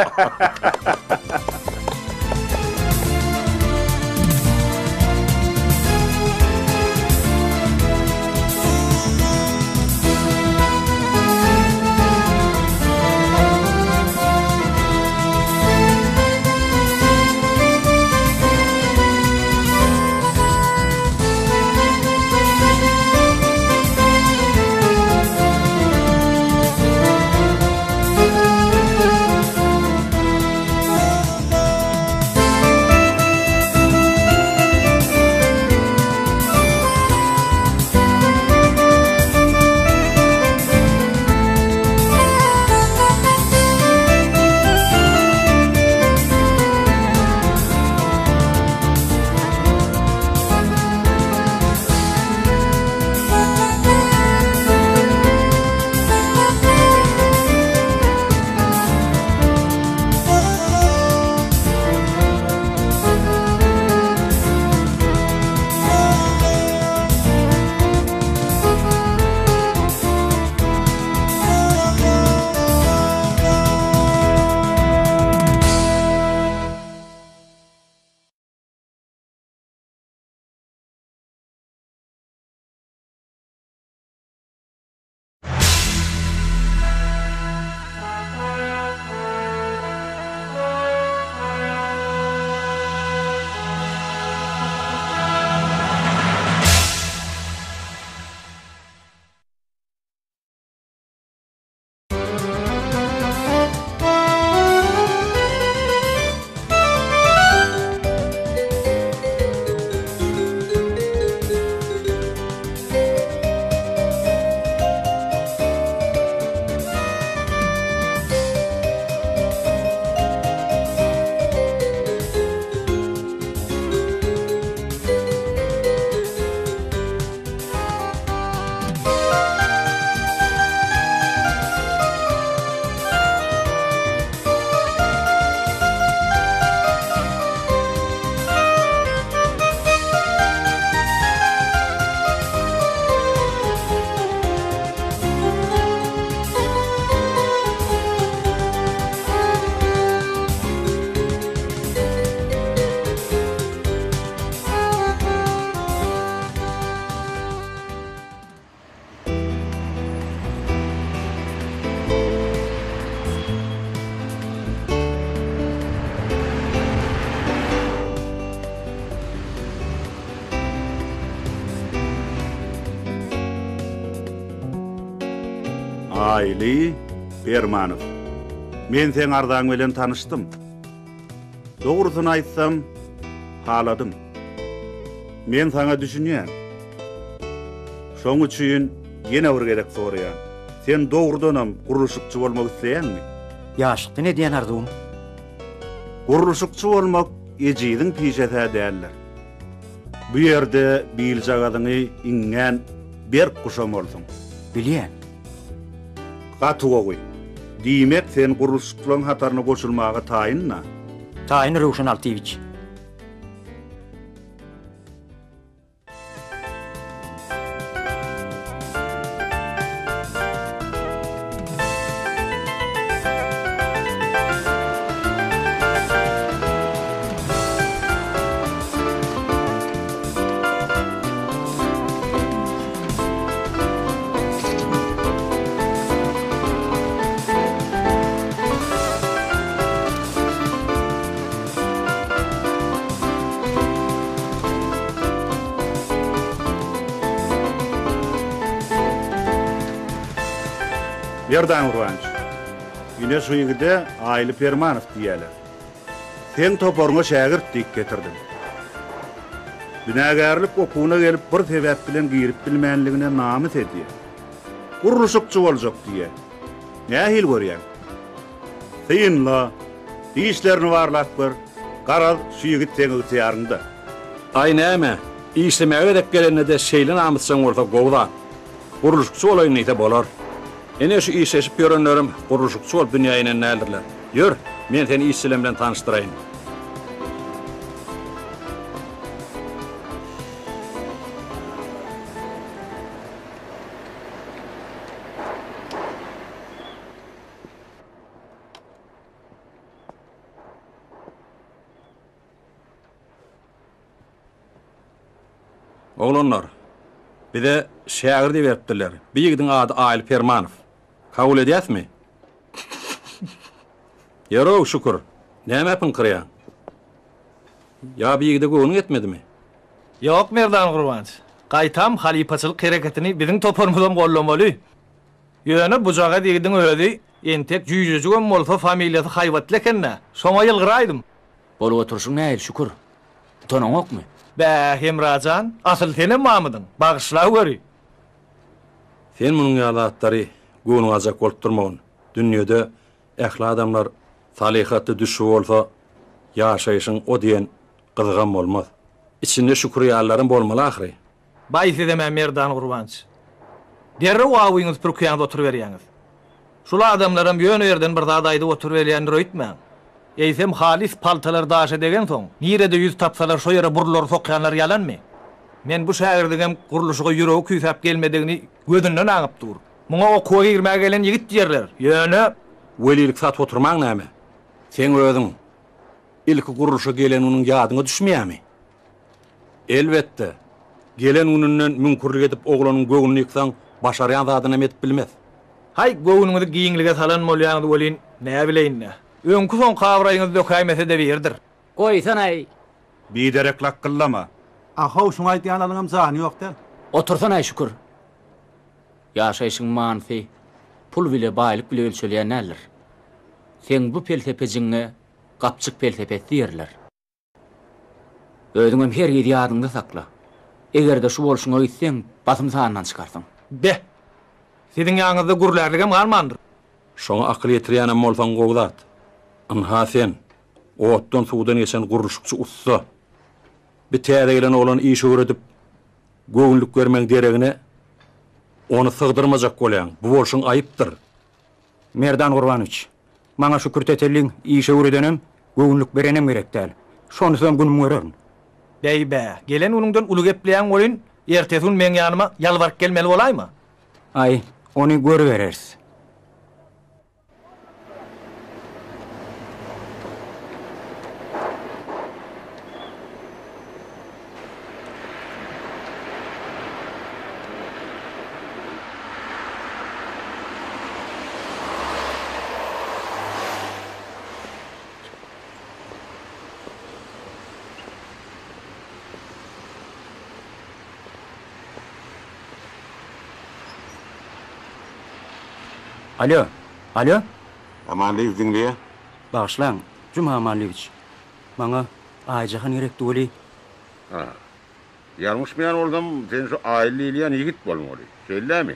Aýly Permanow. Men seň arzaň bilen tanyşdym. Dogrusyny aýtsam, haladym. Men saňa düşünýän. Şoň üçin ýene bir gezek soraýan, sen dogrudanam gurluşykçy bolmak isleýäňmi? Ýaşlykdan edýän arzuwym. Gurluşykçy bolmak ejiziň pişes-ä däldir. Bu ýerde biljagazyňy iňňän berk guşamalysyň. Bilýän. Gaty gowy. Diýmek, sen gurluşyklaryň hataryna goşulmaga taýyn-da? Taýyn, Röwşen Altyýewiç. Merdan Gurbanowiç, ine şu ýigide Aýly Permanow diýýäler. Seň toparyňa şägirt diýip getirdim. Binagärlik okuwyna gelip bir sebäp bilen girip bilmänligine namys edýä. Gurluşykçy boljak diýýä. Nähili görýäň? Synla, dişlerini barlap gör, garaz, şu ýigit seň ygtyýaryňda. Aý näme, işlemäge gezek gelende-de şeýle namysjaň bolsa gowy zat. Gurluşykçy bolaýyn diýse bolar. Ine şu işleşip ýörenlerem gurluşykçy bolup dünýä inen däldirler. Ýör, men seni işçilem bilen tanyşdyraýyn. Oglanlar, bize şägirdi beripdirler. Bir ýigidiň ady Aýly Permanow. Kabul edýäsmi? Ýör-ow, Şükür, nämä pyňkyrýaň? Ýa bir ýigide göwnüň ýetmedimi? Ýok, Merdan Gurbanç. Gaýtam halypaçylyk hereketini biziň toparymyzam goldamaly. Ýöne bujagaz ýigidiň özi entek jüýjejigem bolsa familiýasy haýbatly eken-dä. Şoňa ýylgyraýdym. Bolup oturyşyň nähili, Şükür? Utanaňokmy? Bä, Hemra jan, asyl senem mamydyň. Bagyşlaweri. Sen munuň ýaly zatlary göwnüňe aljak bolup durmagyn. Dünýede ähli adamlar salyhatly düşbi bolsa, ýaşaýşyň o diýen gyzygam bolmaz. Içinde Şükür ýalylaram bolmaly ahyry. Baý sizem-ä Merdan Gurbanç. Derrew awyňyzy pürkýäňiz oturyberýäňiz. Şul adamlaram ýöne ýerden bir zat aýdyp oturyberýändir öýtmäň. Eýsem halys paltalar daşa degensoň, nirede ýüz tapsalar şo ýere burunlary sokýanlar ýalanmy? Men bu şägirdiňem gurluşyga ýüregi küýsäp gelmedigini gözünden aňyp dur. Muňa okuwa girmäge gelen ýigit diýerler. Ýöne. Welilik satyp oturmaň näme? Seň özüň ilki gurluşa gelen günüň ýadyňa düşmeýärmi? Elbetde, gelen gününden müňkürlik edip oglanyň göwnüni ýyksaň, başarýan zadynam edip bilmez. Haý, göwnüňizi giňlige salan bolýaňyz welin, näbileýin-dä. Öňki-soňky abraýyňyzy dökäýmese-de birdir. Goýsanaý! Biderek lakgyllama. A-how, şuň aýdýanlaryňam jany ýok däl. Otursanaý, Şükür. Ýaşaýşyň manysy pul bile, baýlyk bile ölçelýän däldir. Seň bu pelsepejiňe gapjyk pelsepesi diýerler. Özüňem hergiz ýadyňda sakla. Eger-de şu bolşuňa gitseň, basym sandan çykarsyň. Be! Siziň ýanyňyzda gürlärligem galmandyr. Şoňa akyl ýetirýänem bolsaň gowy zat. Ynha sen, otdan-suwdan geçen gurluşykçy ussa. Bir täze gelen oglana iş öwredip, göwünlik bermegiň deregine, ony sygdyrmajak bolýaň. Bu bolşuň aýypdyr. Merdan Gurbanowiç, Maňa şu kürtetelliň iş öwredenem, göwünlik berenem gerek däl. Şonsuzam günüm görerin. Bäý-bä, gelen günüňden uly gepleýäň welin, ertesi gün meň ýanyma ýalbaryp gelmeli bolaýma? Aý, ony görübereris. Alýo! Alýo! Amanlyýew diňleýä. Bagyşlaň, Juma Amanlyýewiç. Maňa Aýjahan gerekdi weli. Ha. Ýalňyşmaýan bolsam, sen şu Aýly diýilýän ýigit bolmaly. Şeýle-dämi?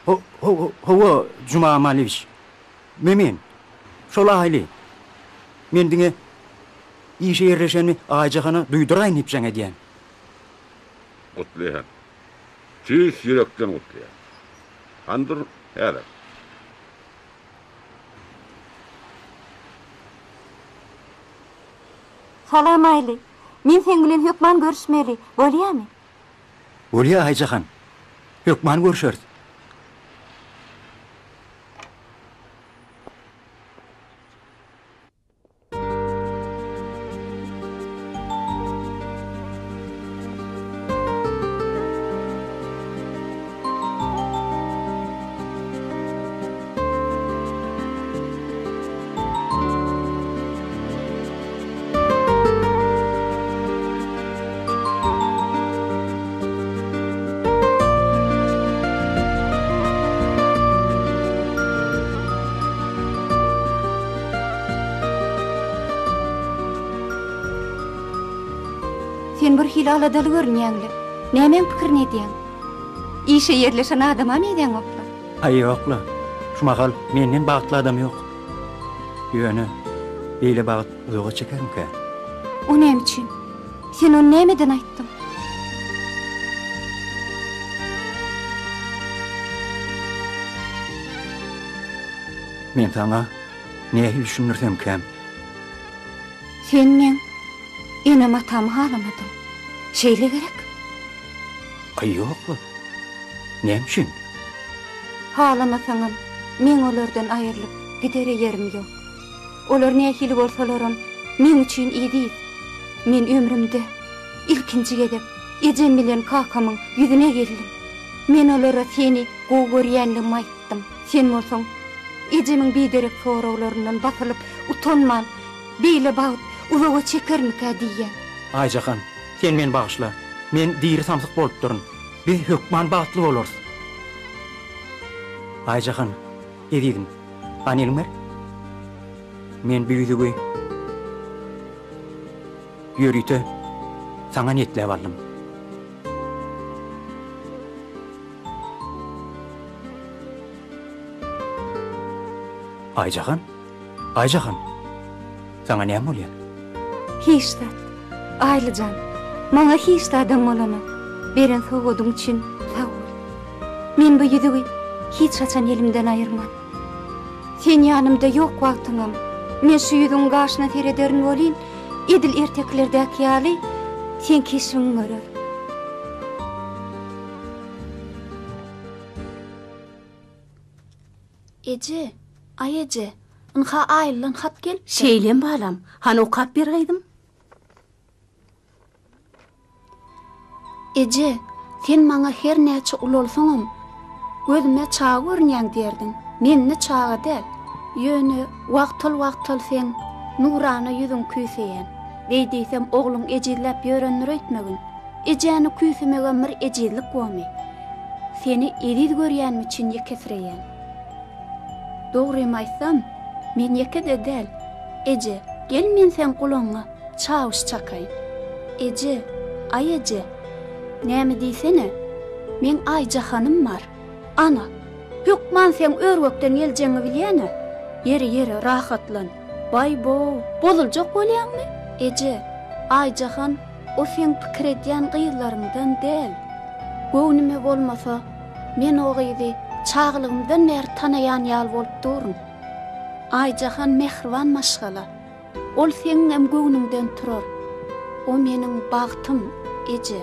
Ho-ho-hawa, Juma Amanlyýewiç. Me-men. Şol Aýly. Men diňe işe ýerleşenimi Aýjahana duýduraýyn diýip jaň edýän. Gutlaýan. Tüýs ýürekden gutlaýan. Hany dur, häzir. Salam Aýly. Men seň bilen hökman görüşmeli. Bolýamy? Bolýa Aýjahan. Hökman görşeris. Sen bir hili aladaly görünýäňle. Nämäň pikirini edýäň? Işe ýerleşen adama meýdäňokla. Aý ýokla. Şu mahal menden bagtly adam ýok. Ýöne beýle bagt uzaga çekermikä? O näme üçin? Sen ony nämeden aýtdyň? Men saňa nähili düşündirsemkäm? Sen meň enem-atamy halamadyň. Şeýle gerek? Aý ýok-la. Näme üçin? Halamasaňam, meň olardan aýrylyp gidere ýerim ýok. Olar nähili bolsalaram, meň üçin eziz. Men ömrümde ilkinji gezek ejem bilen kakamyň ýüzüne geldim. Men olara seni gowy görýänligimi aýtdym. Sen bolsaň, ejemiň biderek soraglaryndan basylyp, utanman, beýle bagt uzaga çekermikä diýýän. Aýjahan, sen meni bagyşla. Men diri samsyk bolupdyryn. Biz hökman bagtly bolarys. Aýjahan, ezizim, hany eliňi ber. Men bu ýüzügi ýörite saňa niýetläp aldym. Aýjahan, Aýjahan, saňa näme bolýar? Hiç zat, Aýly jan, maňa hiç zadam bolanok. Beren sowgadyň üçin sag bol. Men bu ýüzügi hiç haçan elimden aýyrman. Sen ýanymda ýok wagtyňam, men şu ýüzügiň gaşyna serederin welin, edil ertekilerdäki ýaly, seň keşbiňi görerin. Eje, aý eje, ynha Aýlydan hat gelipdir. Şeýlemi balam, hany okap ber gyzym. Eje, sen maňa her näçe ulalsaňam, gözüme çaga görünýäň diýerdiň. Men-de çaga däl. Ýöne wagtal-wagtal seň nurana ýüzüňi küýseýän. Beý diýsem ogluň ejizläp ýörendir öýtmegin. Ejäni küýsemegem bir ejizlik bomy? Seni eziz görýänim üçin ýekesireýän. Dogrymy aýtsam, men ýeke-de däl. Eje, gel men seň gulagyňa çawuş çakaýyn. Eje, aý eje, näme diýsene, meň Aýjahanym bar. Ana, hökman seň ör-gökden geljegiňi bilýän-ä. Ýeri, ýeri, rahatlan. Baý-bow, bozuljak bolýaňmy? Eje, Aýjahan o seň pikir edýän gyzlaryňdan däl. Göwnüme bolmasa, men o gyzy çagalygymdan bäri tanaýan ýaly bolup durun. Aýjahan mähriban maşgala. Ol seňňem göwnüňden turar. O meniň bagtym, eje.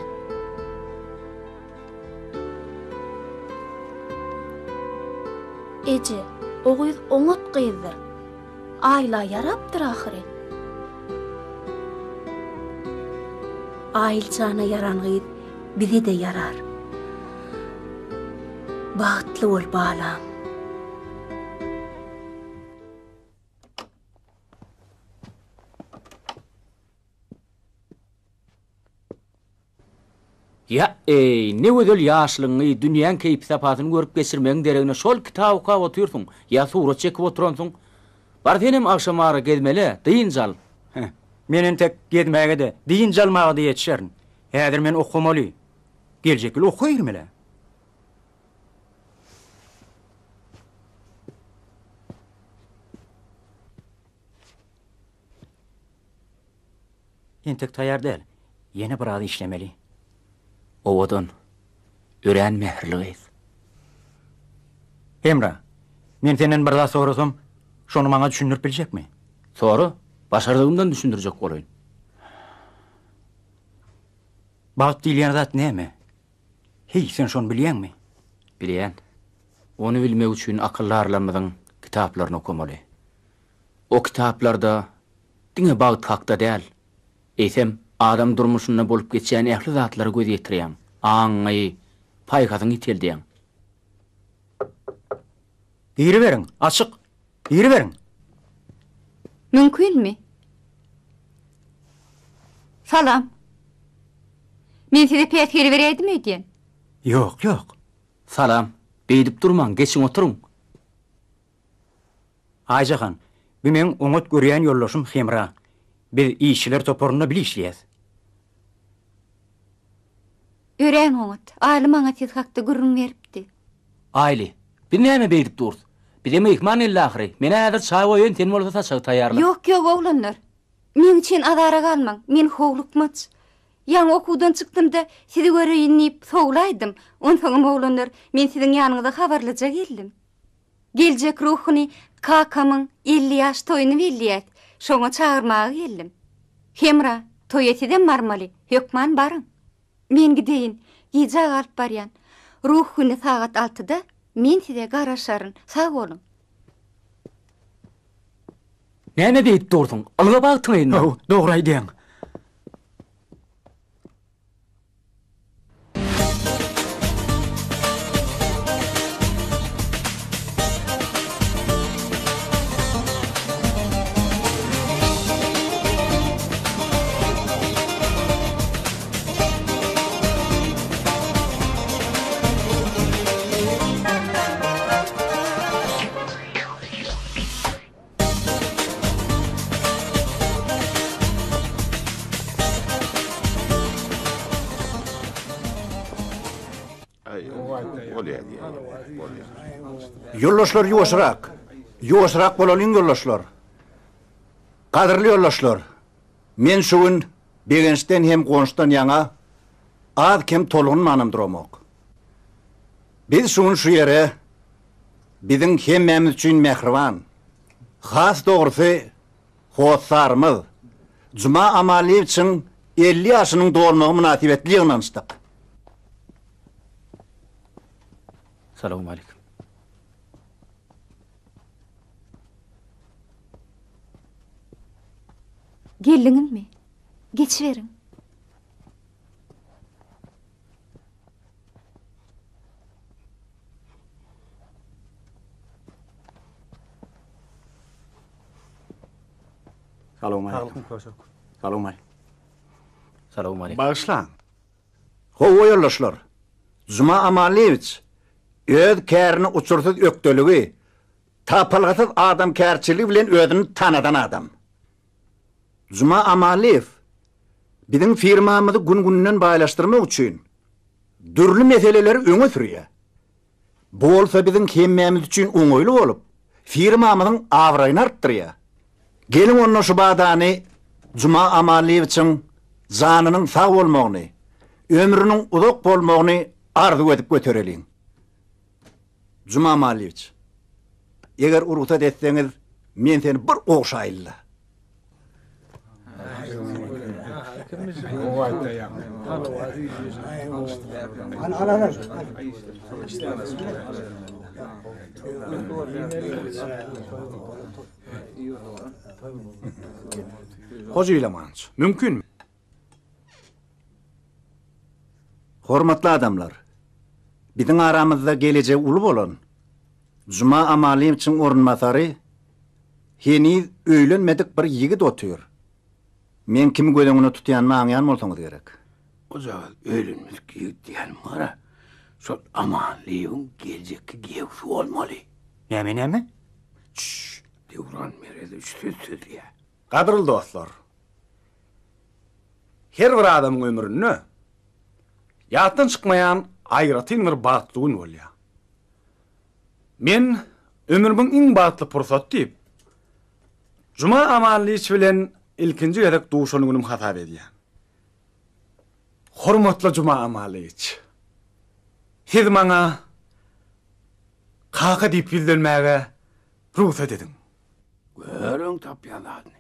Eje, o gyz oňat gyzdyr. Aýla ýarapdyr ahyry. Aýyl jana ýaran gyz bize-de ýarar. Bagtly bol, balam. Ýa-eý, ne gözel ýaşlygyňy, dünýäň keýpi-sapasyny görüp geçirmegiň deregine şol kitap okap otyrsyň, ýa surat çekip oturansyň. Bar senem agşamara gezmele, dynç al. Heh, men entek gezmäge-de, dynç almaga-da ýetişerin. Häzir men okamaly. Geljek ýyl okuwa girmeli-ä. Entek taýýar däl. Ýene biraz işlemeli. Owadan, örän mähirli gyz. Hemra, men senden bir zat sorasam, şony maňa düşündirip biljekmi? Sora, başardygymdan düşündirjek bolaýyn. Bagt diýilýän zat näme? Heý, sen şony bilýäňmi? Bilýän. Ony bilmek üçin akyldarlarymyzyň kitaplaryny okamaly. O kitaplarda diňe bagt hakda däl, eýsem, adam durmuşynda bolup geçýän ähli zatlara göz ýetirýäň, aňyňy, paýhasyňy ýiteldýäň. Giriberiň, açyk! Giriberiň! Mümkinmi? Salam. Men size päsgel beräýdim öýdýän. Ýok, ýok. Salam. Beýdip durmaň, geçiň oturyň. Aýjahan, bu meň oňat görýän ýoldaşym Hemra. Biz işçiler toparynda bile işleýäs. Örän oňat. Aýly maňa siz hakda gürrüň beripdi. Aýly, biz näme beýdip durus? Bize myhman geldi ahyry. Men-ä häzir çaý goýaýyn, sen bolsa saçagy taýýarla. Ýok, ýok, oglanlar. Meň üçin azara galmaň. Men howlukmaç. Ýaňy okuwdan çykdym-da, sizi göreýin diýip sowlaýdym. Onsoňam, oglanlar, men siziň ýanyňyza habarlyja geldim. Geljek ruhuny kakamyň 50 ýaş toýuny belleýäs, şoňa çagyrmaga geldim. Hemra, toýa sizem barmaly, hökman baryň. Men gideýin, gijä galyp barýan. Ruh güni sagat altyda men size garaşaryn, sag boluň. Näme beýdip dursuň? Ylga bagtyňa indi. Haw, dogry aýdýaň. Ýoldaşlar ýuwaşrak. Ýuwaşrak bolalyň ýoldaşlar. Gadyrly ýoldaşlar, men şu gün begençden hem guwançdan ýaňa az-kem tolgunmanam duramok. Biz şu gün şu ýere biziň hemmämiz üçin mähriban, has dogrusy, hossarymyz Juma Amalyýewiçiň 50 ýaşynyň dolmagy mynasybetli ýygnanyşdyk. Salowmaleýkim. Geldiňizmi? Geçiberiň. Salowmaleýkim. Salowmaleýkim. Salowmaleýkim. Bagyşlaň. Hawa ýoldaşlar, Juma Amanlyýewiç öz kärine uçursyz ökdeligi, tapylgysyz adamkärçiligi bilen özüni tanadan adam. Juma Amanlyýew biziň firmamyzy gün-günden baýlaşdyrmak üçin dürli meseleleri öňe sürýär. Bu bolsa biziň hemmämiz üçin oňaýly bolup, firmamyzyň abraýyny artdyrýar. Geliň onda şu badany Juma Amanlyýewiçiň janynyň sag bolmagyny, ömrüniň uzak bolmagyny arzuw edip götereliň. Juma Amanlyýewiç, eger rugsat etseňiz, men seni bir ogşaýyn-la. Hoja Ilamanç, mümkinmi? Hormatly adamlar! Biziň aramyzda gelejegi uly bolan Juma Amalyýewiçiň orunbasary heniz öýlenmedik bir ýigit otyr. Meň kimi göz öňünde tutýanymy aňýan bolsaňyz gerek. Ojagaz öýlenmedik ýigit diýýänim bar-a, şol Amanlyýewiň geljekki giýewsi bolmaly. Näme, näme? Çşş, Döwran Meredowiç söz sözleýär. Gadyrly dostlar! Her bir adamyň ömründe ýatdan çykmaýan aýratyn bir bagtly gün bolýar. Men ömrümiň iň bagtly pursaty diýip, Juma Amanlyç bilen ilkinji gezek duşan günüm hasap edýän. Hormatly Juma Amanlyç! Siz maňa kaka diýip ýüzlenmäge rugsat ediň. Gör öň tapýan zadyny.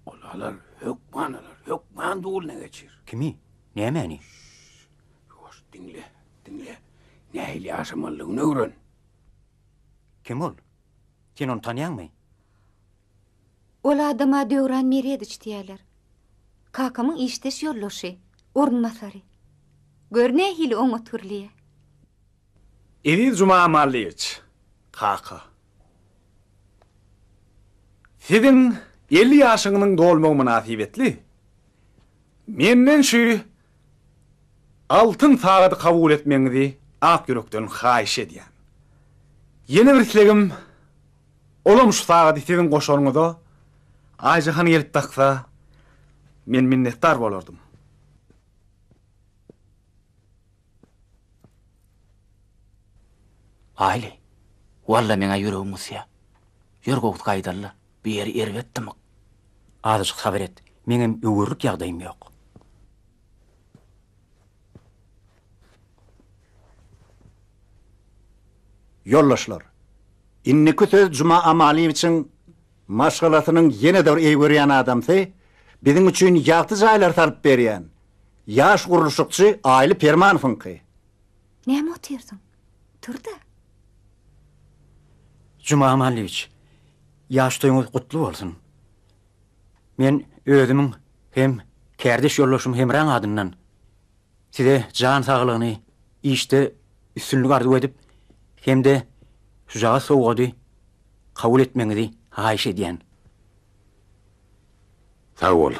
Ol alar, hökman alar, hökman duluna geçir. Kimi? Nämäni? Şşş! Ýuwaş, diňle, diňle. Nähili ýaşamalydygyny öwren. Kim ol? Sen ony tanýaňmy? Ol adama Döwran Meredowiç diýýärler. Kakamyň işdeş ýoldaşy, orunbasary. Gör nähili oňat gürleýär. Eziz Juma Amanlyýewiç, kaka. Siziň 50 ýaşyňyzyň dolmagy mynasybetli menden şu altyn sagady kabul etmegiňizi ak ýürekden haýyş edýän. Ýene bir islegim, olam şu sagady siziň goşaryňyza Aýjahan gelip daksa, men minnetdar bolardym. Aýly, walla meň-ä ýüregim gysýa. Ýör gowusy gaýdaly-la, bu ýeri erbet dymyk. Azajyk sabyr et, meňem öwerlik ýagdaýym ýok. Ýoldaşlar, indiki söz Juma Amalyýewiçiň maşgalasynyň ýene-de bir eý görýän adamsy, biziň üçin ýagty jaýlar salyp berýän, ýaş gurluşykçy Aýly Permanowyňky. Näme otyrsyň? Tur-da. Juma Amanlyýewiç, ýaş toýuňyz gutly bolsun! Men özümiň hem kärdeş ýoldaşym Hemraň adyndan size jan saglygyny, işde üstünlik arzuw edip hem-de şujagaz sowgady kabul etmegiňizi haýyş edýän. Sag bol.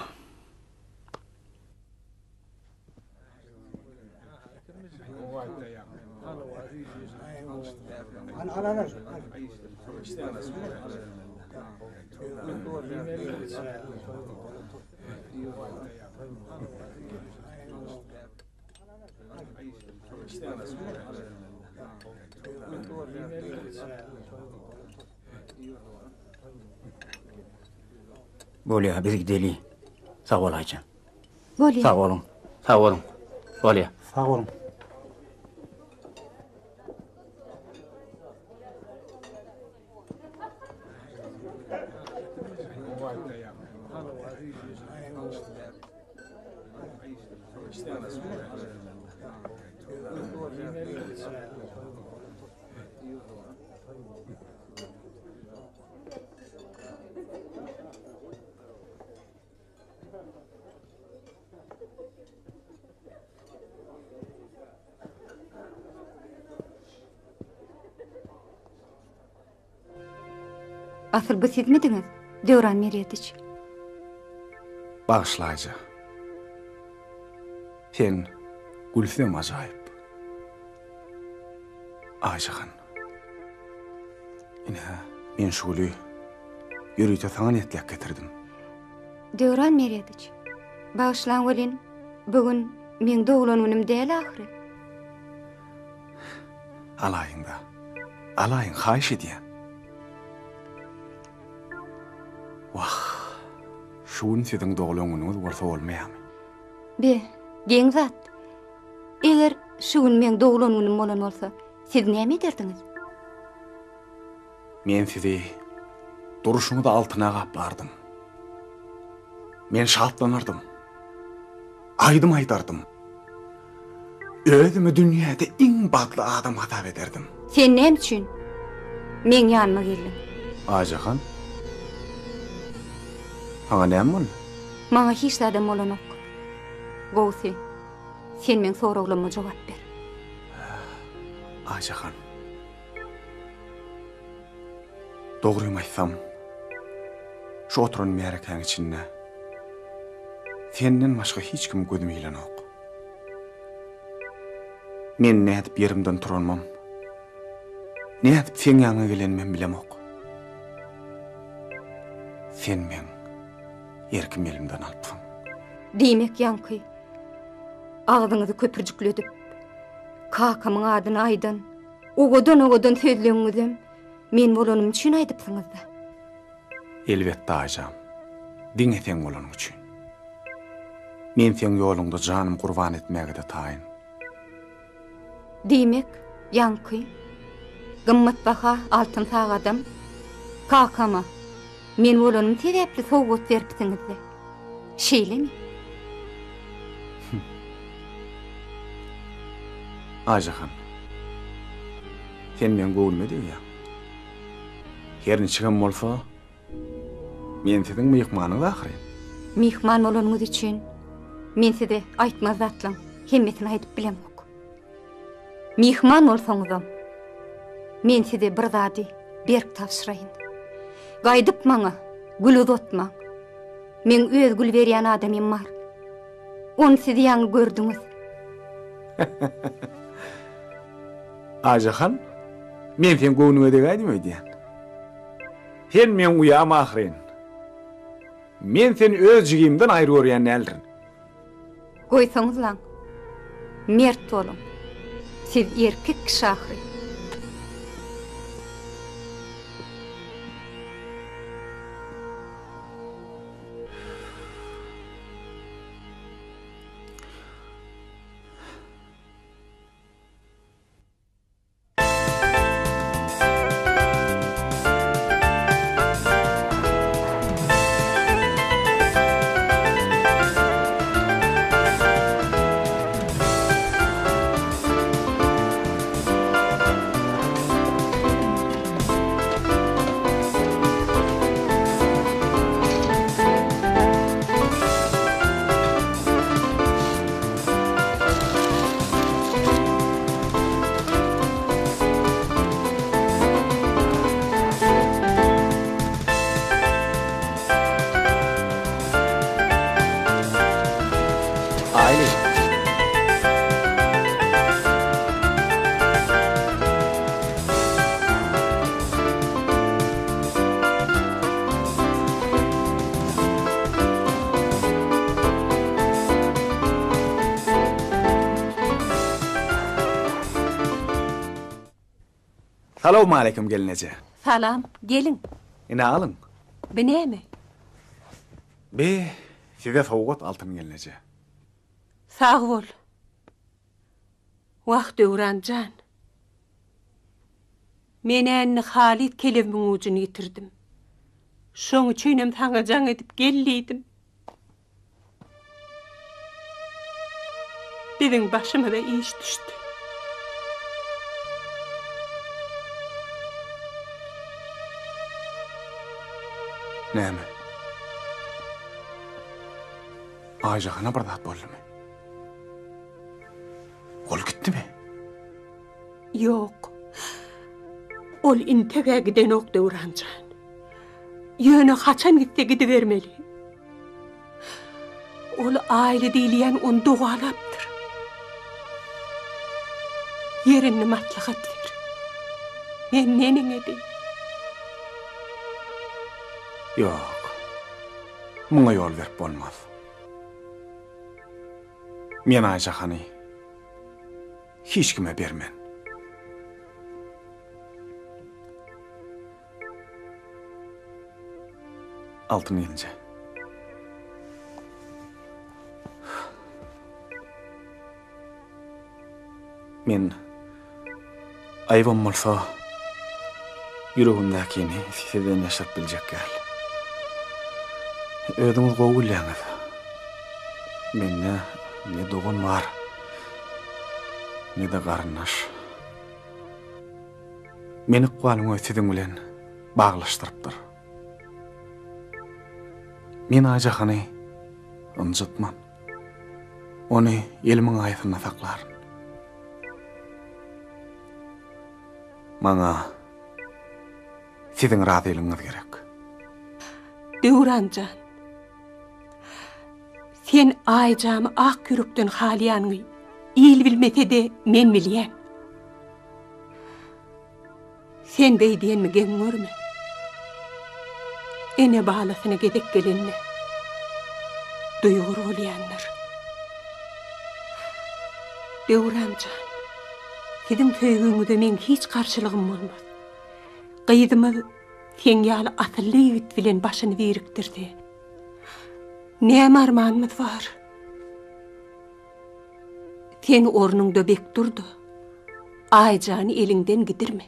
Bolýa, biz gideli. Sag bol Aýjan. Bolýa. Sag boluň. Sag boluň. Bolýa. Sag boluň. Asyl bu sizmidiňiz, Döwran Merediç? Bagyşla Aýja. Sen gülseň ajaýyp. Aýjahan. Ine, men şu güli ýörite saňa niýetläp getirdim. Döwran Merediç, bagyşlaň welin, bu gün meň doglan günüm däl ahyry. Alaýyň-da. Alaýyň, haýyş edýän. Wah, şu gün siziň doglan günüňiz bolsa bolmaýarmy? Be, geň zat. Eger şu gün meň doglan günüm bolan bolsa, siz näme ederdiňiz? Men sizi durşuňyzy altyna gaplardym. Men şatlanardym. Aýdym aýdardym. Özümi dünýäde iň bagtly adam hasap ederdim. Sen näme üçin meň ýanyma geldiň? Aýjahan, saňa näme boldy? Maňa hiç zadam bolanok. Gowusy, sen meň soraglaryma jogap ber. Aýjahan. Dogrymy aýtsam, şu oturan märekäň içinde senden başga hiç kimi gözüm ilenok. Men nädip ýerimden turanymam, nädip seň ýanyňa gelenimem bilemok. Sen meň erkimi elimden alypsyň. Diýmek ýaňky agzyňyzy köpürjikledip, kakamyň adyny aýdan owadan-owadan sözleňňizem men bolanym üçin aýdypsyňyz-da. Elbetde Aýjan, diňe seň bolanyň üçin. Men seň ýoluňda janymy gurban etmäge-de taýyn. Diýmek, ýaňky, gymmatbaha altyn sagadam kakama men bolanym sebäpli sowgat beripsiňiz-dä. Şeýlemi? Aýjahan, sen meň göwnüme degýäň. Her niçigem bolsa, men siziň myhmanyňyz ahyryn. Myhman bolanyňyz üçin men size aýtmaz zatlaň hemmesini aýdyp bilemok. Myhman bolsaňyzam, men size bir zady berk tabşyraýyn. Gaýdyp maňa gül uzatmaň. Meň öz gül berýän adamym bar. Ony siz ýaňy gördüňiz. Aýjahan, men seň göwnüňe degäýdim öýdýän. Sen meň uýam ahyryn. Men seni öz jigimden aýry görýän däldirin. Goýsaňyzlaň. Mert boluň. Siz erkek kişi ahyryn. Aýly. Salowmaleýkim gelneje. Salam, geliň. Ine alyň. Bi näme? Bi size sowgat Altyn gelneje. Sag bol. Wah Döwran jan. Men-ä indi halys kelebimiň ujuny ýitirdim. Şoň üçinem saňa jaň edip gel diýdim. Biziň başymyza iş düşdi. Näme? Aýjahana bir zat boldumy? Ol gitdimi? Ýok. Ol integ-ä gidenok Döwran jan. Ýöne haçan gitse gidibermeli. Ol Aýly diýilýän ony dogalapdyr. Ýer indi maslahat ber. Men neneň edeýin? Ýok. Muňa ýol berip bolmaz. Men Aýjahany hiç kime bermen. Altyn gelinje. Men aýybym bolsa ýüregimdäkini sizden ýaşyryp biljek däl. Özüňiz gowy bilýäňiz. Mende ne dogan bar, ne-de garyndaş. Meni ykbalyň özi siziň bilen baglaşdyrypdyr. Men Aýjahany ynjytman. Ony elimiň aýasynda saklaryn. Maňa siziň razylygyňyz gerek. Döwran jan, sen Aýjamy ak ýürekden halaýanyňy. Il bilmese-de men bilýän. Sen beý diýenimi geň görme. Ene balasyna gezek gelende duýgur bolýandyr. Döwran jan, siziň söýgüňize meň hiç garşylygym bolmaz. Gyzymyz seň ýaly asylly ýigit bilen başyny birikdirse, näme armanymyz bar? Sen ornuňda bek dur-da, Aýjany eliňden gidirme.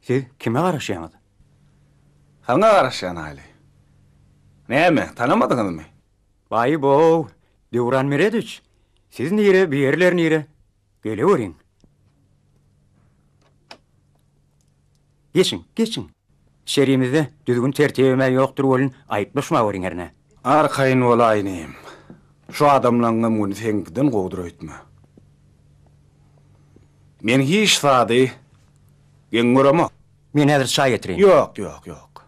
Siz kime garaşýaňyz? Saňa garaşýan Aýly. Näme, tanamadyňyzmy? Baý-bow, Döwran Meredowiç, siz nire, bu ýerler nire? Geleweriň. Geçiň, geçiň. Içerimizde düzgün-tertibem-ä ýokdur welin, aýyplaşmaweriň hernä. Arkaýyn bolaý inim. Şu adamlaňňam güni seňkiden gowudyr öýtme. Men hiç zady geň göremok. Men häzir çaý getireýin. Ýok, ýok, ýok.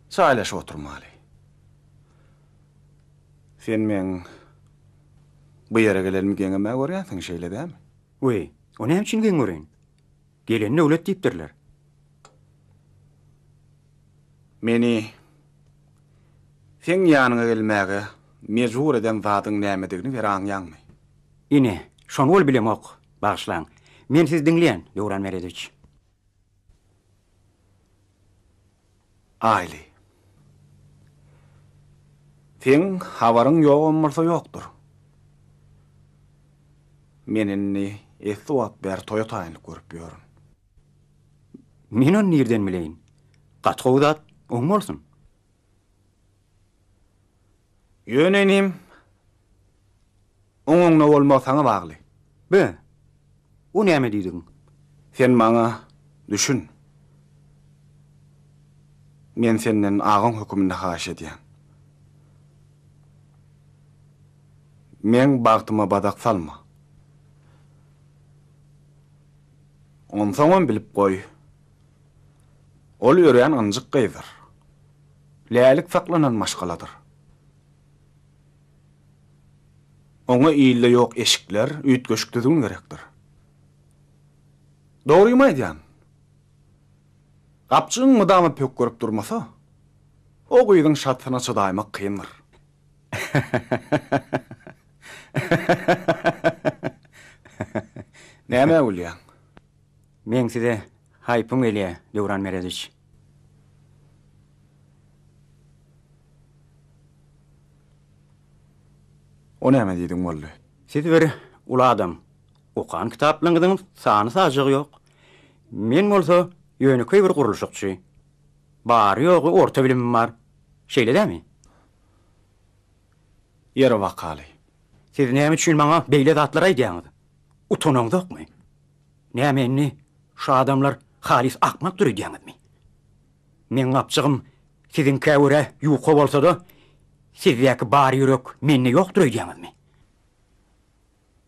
Çaýlaşyp oturmaly. Sen meň bu ýere gelenimi geňem-ä görýänsiň, şeýle dälmi? Weý, o näme üçin geň göreýin? Gelen döwlet diýipdirler. Meni seň ýanyňa gelmäge mejbur eden zadyň nämedigini bir aňýaňmy? Ine, şony ol bilemok. Bagyşlaň. Men sizi diňleýän, Döwran Meredowiç. Aýly. Seň habaryň ýogam bolsa ýokdur. Men indi esli wagt bäri toýa taýynlyk görüp ýörün. Men ony nirden bileýin? Gaty gowy zat, oň bolsun. Ýöne inim, oň oňuna bolmagy saňa bagly. Be, o näme diýdigiň? Sen maňa düşün. Men senden agaň höküminde haýyş edýän. Meň bagtyma badak salma. Onsoňam bilip goý, ol örän ynjyk gyzdyr. Lälik saklanan maşgaladyr. Oňa ilde ýok eşikler, üýtgeşik düzgün gerekdir. Dogrymy aýdýan. Gapjygyň mydama pökgerip durmasa, o gyzyň şatysyna çydaýmak kyndyr. Nämä gülýäň? Meň size haýpym gelýä, Döwran Meredowiç. O näme diýdiň boldy? Siz bir uly adam. Okan kitaplaryňyzyň sany-sajagy ýok. Men bolsa ýönekeý bir gurluşykçy. Bary-ýogy orta bilimim bar. Şeýle dämi? Ýeri bakaly. Siz näme üçin maňa beýle zatlar aýdýaňyz? Utanaňzokmy? Näme indi şu adamlar halys akmakdyr öýdýäňizmi? Meň gapjygym siziňkä görä ýuka bolsa-da, sizdäki bar ýürek mende ýokdur öýdýäňizmi?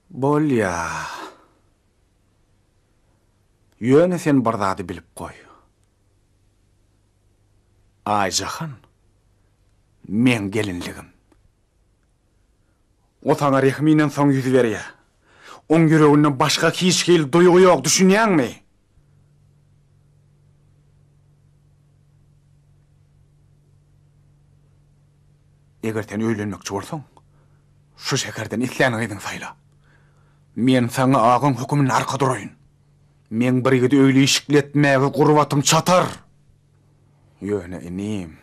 Bolýa. Ýöne sen bir zady bilip goý. Aýjahan meň gelinligim. O saňa rehminden soň ýüz berýä. Oň ýüreginde başga hiç hili duýgy ýok, düşünýäňmi? Eger sen öýlenmekçi bolsaň, şu şäherden islän gyzyňy saýla. Men saňa agaň höküminde arka duraýyn. Meň bir ýigidi öýli-işikli etmäge gurbatym çatar. Ýöne inim,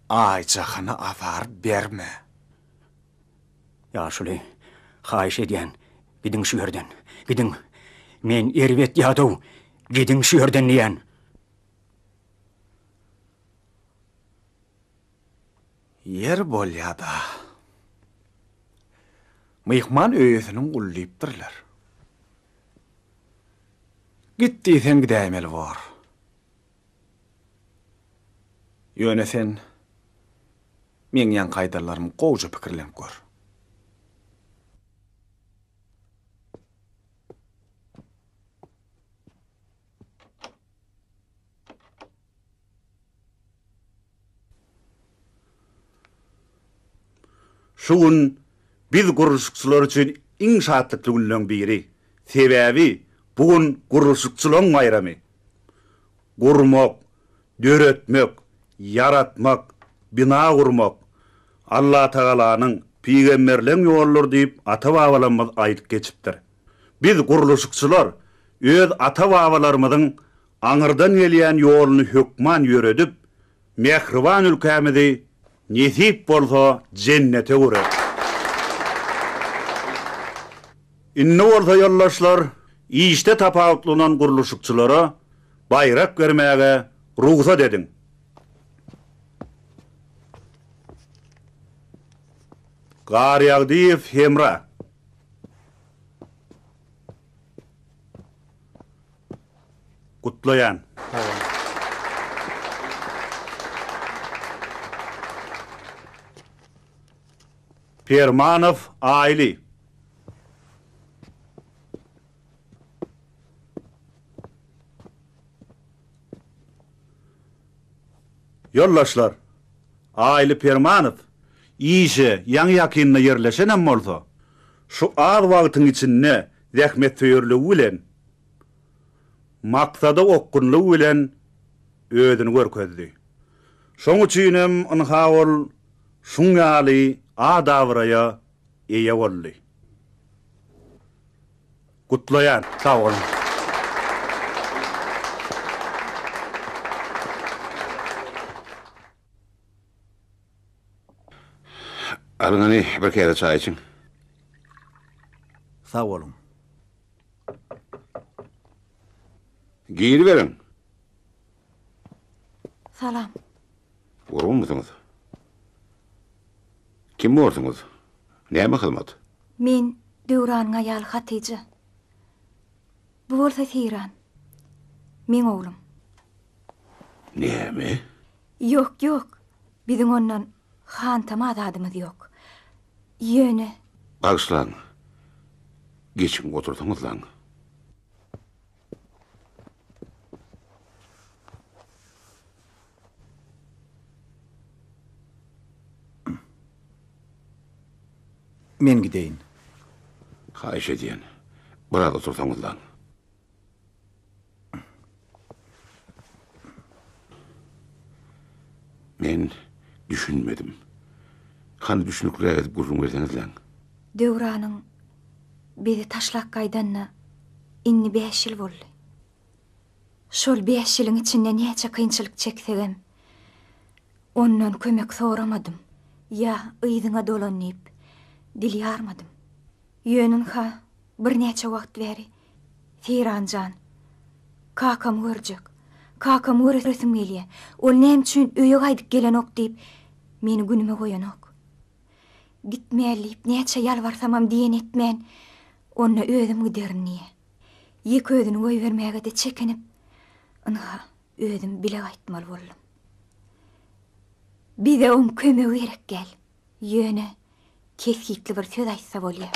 Aýjahana azar berme. Ýaşuly, haýyş edýän, gidiň şu ýerden. Gidiň. Men erbet ýadaw. Gidiň şu ýerden diýýän. Ýer bolýa-da. Myhman öýesiniň guly diýipdirler. Git diýseň gidäýmeli bor. Ýöne sen meň ýaňky aýdanlarymy gowja pikirlenip gör. Şu gün biz gurluşykçylar üçin iň şatlykly günleň biri. Sebäbi bu gün gurluşykçylaryň baýramy. Gurmak, döretmek, ýaratmak, bina gurmak Allatagalanyň, pygamberleň ýoludyr diýip ata-babalarymyz aýdyp geçipdir. Biz gurluşykçylar öz ata-babalarymyzyň aňyrdan gelýän ýoluny hökman ýöredip, mähriban ülkämizi nesip bolsa jennete öwreris. Indi bolsa ýoldaşlar, işde tapawutlanan gurluşykçylara baýrak bermäge rugsat ediň. Garýagdyýew Hemra. Gutlaýan. Permanow Aýly. Ýoldaşlar, Aýly Permanow işe ýaňy-ýakynda ýerleşenem bolsa, şu az wagtyň içinde zähmetsöýerligi bilen, maksada okgunlygy bilen özüni görkezdi. Şoň üçinem ynha ol şuň ýaly at-abraýa eýe boldy. Gutlaýan. Sag boluň. Alyň hany bir käse çaý içiň. Sag boluň. Giriberiň. Salam. Gurgunmysyňyz? Kim borsuňyz? Näme hyzmat? Men Döwranyň aýaly Hatyja. Bu bolsa Seýran. Meň oglum. Näme? Ýok, ýok. Biziň ondan hantama zadymyz ýok. Ýöne. Bagyşlaň. Geçiň otursaňyzlaň. Men gideýin. Haýyş edýän, biraz otursaňyzlaň. Men düşünmedim. Hany düşnükliräk edip gürrüň berseňizläň. Döwranyň bizi taşlap gaýdanyna indi bäş ýyl boldy. Şol bäş ýylyň içinde näçe kynçylyk çeksegem, ondan kömek soramadym. Ýa yzyňa dolan diýip. Dil ýarmadym. Ýöne ynha, birnäçe wagt bäri Seýran jan, kakamy görjek, kakamy göresim gelýä, ol näme üçin öýe gaýdyp gelenok diýip, meni günüme goýanok. Gitmäli diýip näçe ýalbarsamam diýen etmän, onda özüm giderin diýýä. Ýeke özüni goýbermäge-de çekinip, ynha, özüm bile gaýtmaly boldum. Bize oň kömegi gerek däl. Ýöne kesgitli bir söz aýtsa bolýa.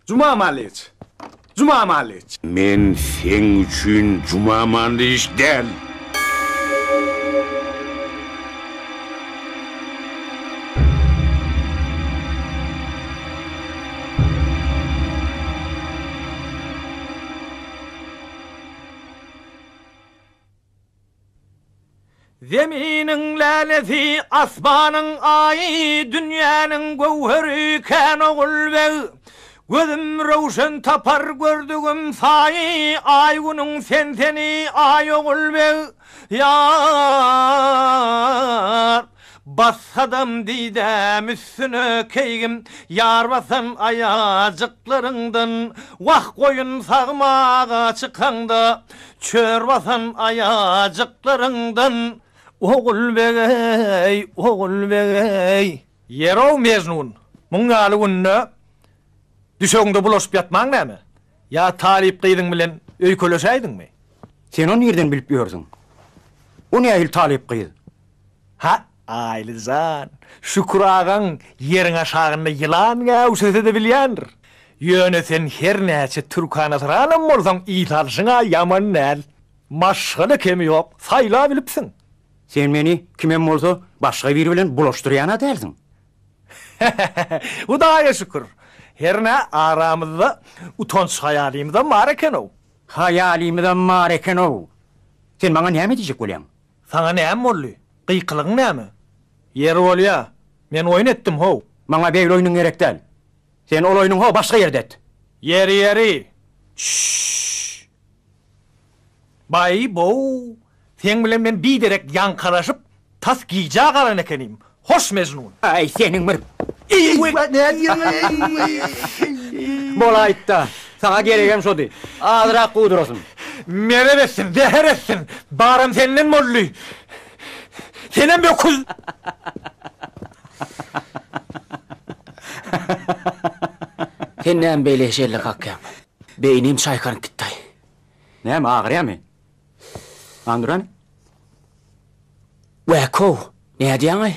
Juma Manlyç! Juma Manlyç! Men seň üçin Juma Manlyç däl! Zeminiň lälesi, asmanyň aýy, dünýäniň göwheri kän Ogulbeg. Gözüm röwşen tapar gördügim saýy, Aý-günüň sen-seni, aý Ogulbeg. Ýar, bassadam didäm üstüne keýgim, Ýar basan aýajyklaryňdan, Wah, goýun sagmaga çykaňda, Çör basan aýajyklaryňdan, Ogulbeg-eý, Ogulbeg-eý! Ýer-ow, Mejnun, muň ýaly günde düşegiňde bulaşyp ýatmaň näme? Ýa talyp gyzyň bilen öýkeleşäýdiňmi? Sen ony nirden bilip ýörsüň? O nähili talyp gyz? Ha, Aýly jan, Şükür agaň ýeriň aşagynda ýylan gäwşese-de bilýändir. Ýöne sen her näçe türkanasyranam bolsaň ys alşyň-a ýaman däl. Maşgala kemi ýok, saýlabilipsiň. Sen meni kimem bolsa başga biri bilen bulaşdyrýan-a dälsiň? Hudaýa şükür, hernä aramyzda utanç-haýalymyzam bar eken-ow. Haýalymyzam bar eken-ow. Sen maňa näme diýjek bolýaň? Saňa näme boldy? Gykylygyň näme? Ýeri bolýa, men oýun etdim how. Maňa beýle oýnuň gerek däl. Sen ol oýnuň how başga ýerde et. Ýeri, ýeri. Çşş. Baý-bow, seň bilen men biderek ýaňkalaşyp, tas gijä galan ekenim. Hoş, Mejnun. Aý, seniň bir. Bolaýtda, saňa geregem şody. Azrak gudurasyn. Merep etsin, zäher etsin. Baram senden boldy. Senem öküz. Sen näme beýle heşelle kakýaň? Beýnim çaýkanyp gitdi-aý. Näme, agyrýamy? Anduran? Wäkow, nädýäň-aý?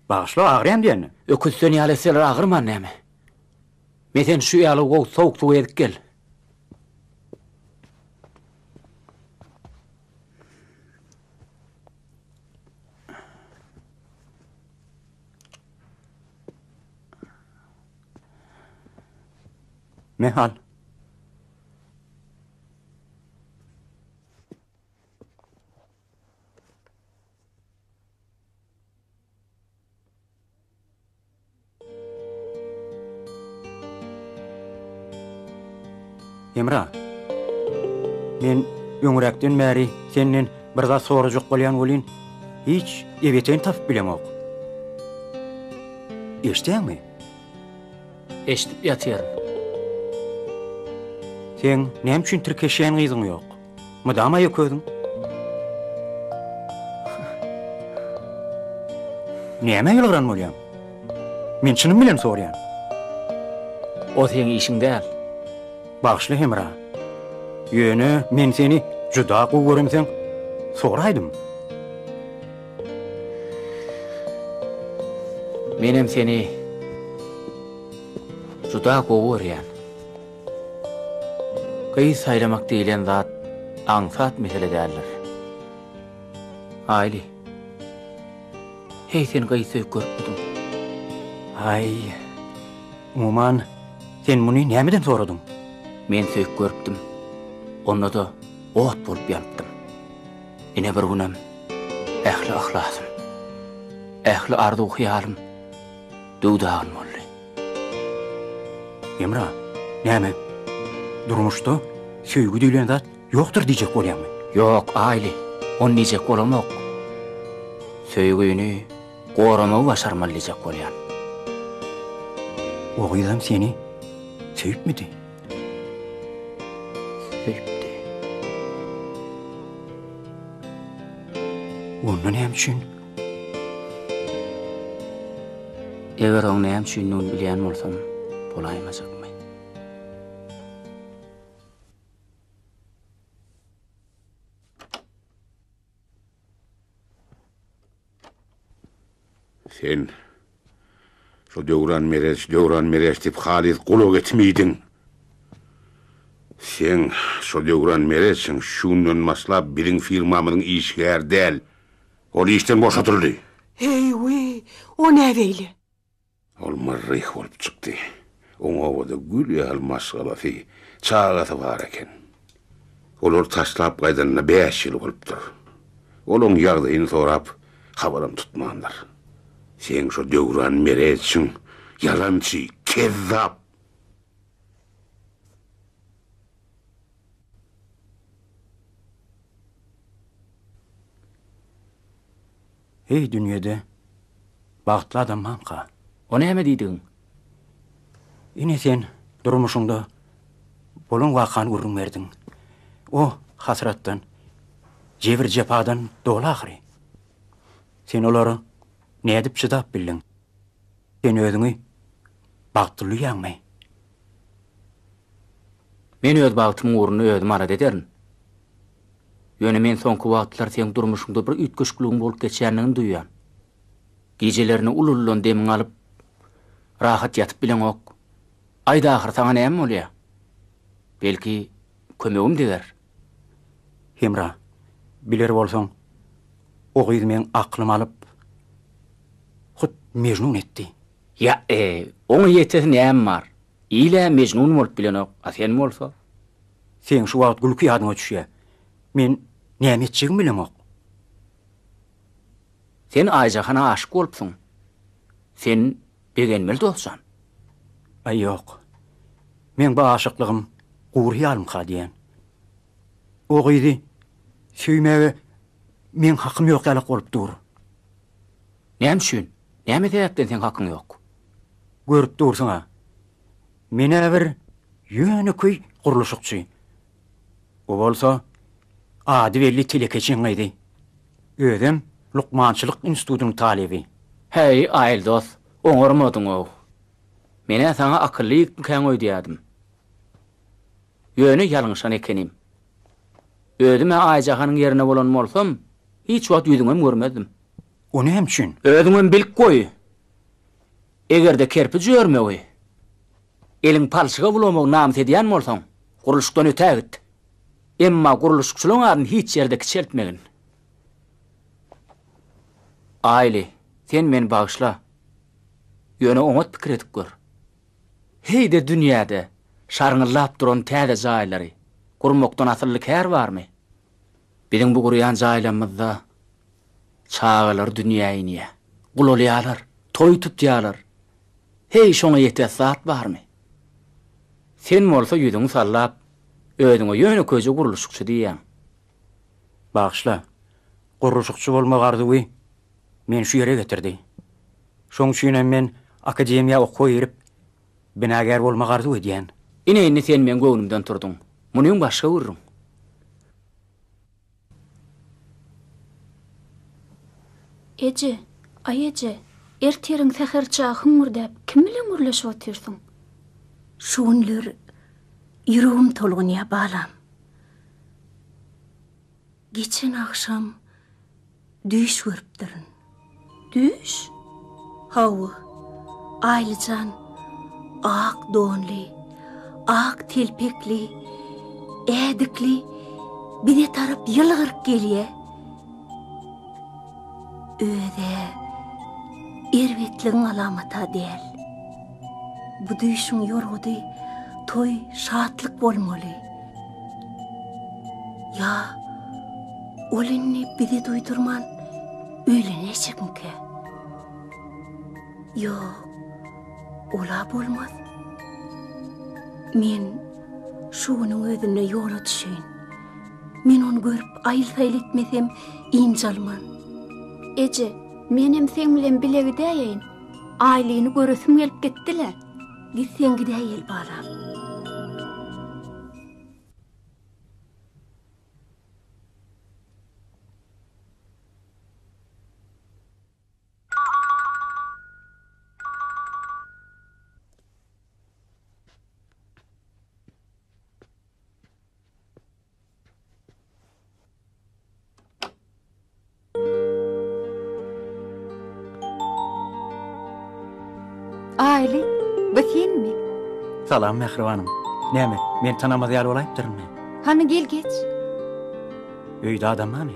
Bagyşla, agyrýam diýende. Öküz sen ýaly etseler agyrman näme? Me sen şu ýaly gowy sowuk suwa ezip gel. Me al. Hemra, men öňräkden bäri senden bir zat sorajak bolýan welin, hiç ebeteýini tapyp bilemok. Eşidýäňmi? Eşidip ýatyryn. Seň näme üçin tirkeşýän gyzyň ýok? Mydama ýeke özüň. Nämä ýylgyran bolýaň? Men çynym bilen soraýan. O seň işiň däl. Bagyşla Hemra. Ýöne men seni juda gowy göremseň, soraýdym. Menem seni juda gowy görýän. Gyz saýlamak diýlen zat aňsat mesele däldir. Aýly, heý sen gyz söýüp görüpmidiň? Aý, umuman, sen muny nämeden soradyň? Men söýüp görüpdim. Onda-da ot bolup ýanypdym. Ine bir günem ähli yhlasym, ähli arzuw-hyýalym döw-dagyn boldy. Hemra, näme, durmuşda söýgi diýlen zat ýokdur diýjek bolýaňmy? Ýok, Aýly, ony diýjek bolamok. Söýgini goramagy başarmaly diýjek bolýan. O gyzam seni söýüpmidi? Söýüpdi. Onda näme üçin? Eger oň näme üçindigini bilýän bolsam, bolaýmajakmy? Sen şo Döwran Mereç, Döwran Mereç diýip halys gulak etimi iýdiň. Seň şo Döwran Mereçiň şu günden başlap biziň firmamyzyň işgäri däl. Ol işden boşadyldy. Heý-wiý, o näbeýle? Ol myrryh bolup çykdy. Oň obada gül ýaly maşgalasy, çagasy bar eken. Olary taşlap gaýdanyna bäş ýyl bolupdyr. Ol oň ýagdaýyny sorap, habaram tutmandyr. Seň şo Döwran Mereçiň ýalançy, kezzap! Heý dünýede bagtly adam barmyka? O näme diýdigiň? Ine sen durmuşyňda bolan wakany gürrüň berdiň. O hasratdan, jebir-jepadan doly ahyry. Sen olara nädip çydap bildiň? Sen özüňi bagtly duýýaňmy? Men öz bagtymyň ugrunda özüm alada ederin. Ýöne men soňky wagtlar seň durmuşyňda bir üýtgeşikligiň bolup geçýändigini duýýan. Gijelerine uly-uludan demiňi alyp, rahat ýatyp bileňok. Aýt ahyr, saňa näme bolýar? Belki, kömegim deger? Hemra, biler bolsaň, o gyz meň aklymy alyp, hut Mejnun etdi. Ýa-e, oňa ýetesi näme bar? Il-ä Mejnun bolup bilenok, a sen bolsa? Seň şu wagt gülki ýadyňa düşýä. Men näme etjegimi bilemok. Sen Aýjahana aşyk bolupsyň. Sen begenmeli dost jan. Aý ýok. Meň bu aşyklygym gury ýalymka diýýän. O gyzy söýmäge meň hakym ýok ýalak bolup dur. Näme üçin? Näme sebäpden seň hakyň ýok? Görüp dursuň-a. Men-ä bir ýönekeý gurluşykçy. O bolsa ady belli telekeçiň gyzy. Özem lukmançylyk institutynyň talyby. Häý, Aýyldos, oňarmadyň-ow. Men-ä saňa akylly ýigitmikäň öýdýärdim. Ýöne ýalňyşan ekenim. Özüm-ä Aýjahanyň ýerine bolan bolsam, hiç wagt ýüzüňem görmezdim. O näme üçin? Özüňem bilip goý. Eger-de kerpiç örmegi, eliň palçyga bulamagy namys edýän bolsaň, gurluşykdan ötä git. Emma gurluşykçylaryň adyny hiç ýerde kiçeltmegin. Aýly, sen meni bagyşla. Ýöne oňat pikir edip gör. Heý-de dünýäde şarňyllap duran täze jaýlary gurmakdan asylly kär barmy? Biziň bu gurýan jaýlarymyzda çagalar dünýä inýär, ulalýarlar, toý tutýarlar. Heý, şoňa ýetes zat barmy? Sen bolsa ýüzüňi sallap, özüňe ýönekeýje gurluşykçy diýýäň. Bagyşla, gurluşykçy bolmak arzuwy meni şu ýere getirdi. Şoň üçinem men akademiýa okuwa girip, binagär bolmak arzuw edýän. Ine indi sen meň göwnümden turduň. Munyň başga gürrüň. Eje, aý eje, ertiriň säher çagy hüňňürdäp kim bilen gürleşip otyrsyň? Şu günler ýüregim tolgunýar, balam. Geçen agşam düýş görüpdirin. Düýş? Hawa, Aýlyjan ak donly, ak telpekli, ädikli bize tarap ýylgyryp gelýä. Öz-ä erbetligiň alamaty-a däl. Bu düýşüň ýorgudy toý, şatlyk bolmaly. Ýa ol indi bize duýdurman öýlenäýjekmikä? Ýok, ol-a bolmaz. Men şu günüň özünde ýola düşeýin. Men ony görüp aýyl-saýyl etmesem ynjalman. Eje, menem seň bilen bile gidäýeýin. Aýlyny göresim gelip gitdi-le. Gitseň gidäýeli balam. Aýly, bu senmi? Salam mähribanym. Näme, men tanamaz ýaly bolaýypdyrynmy? Hany gel geç. Öýde adam barmy?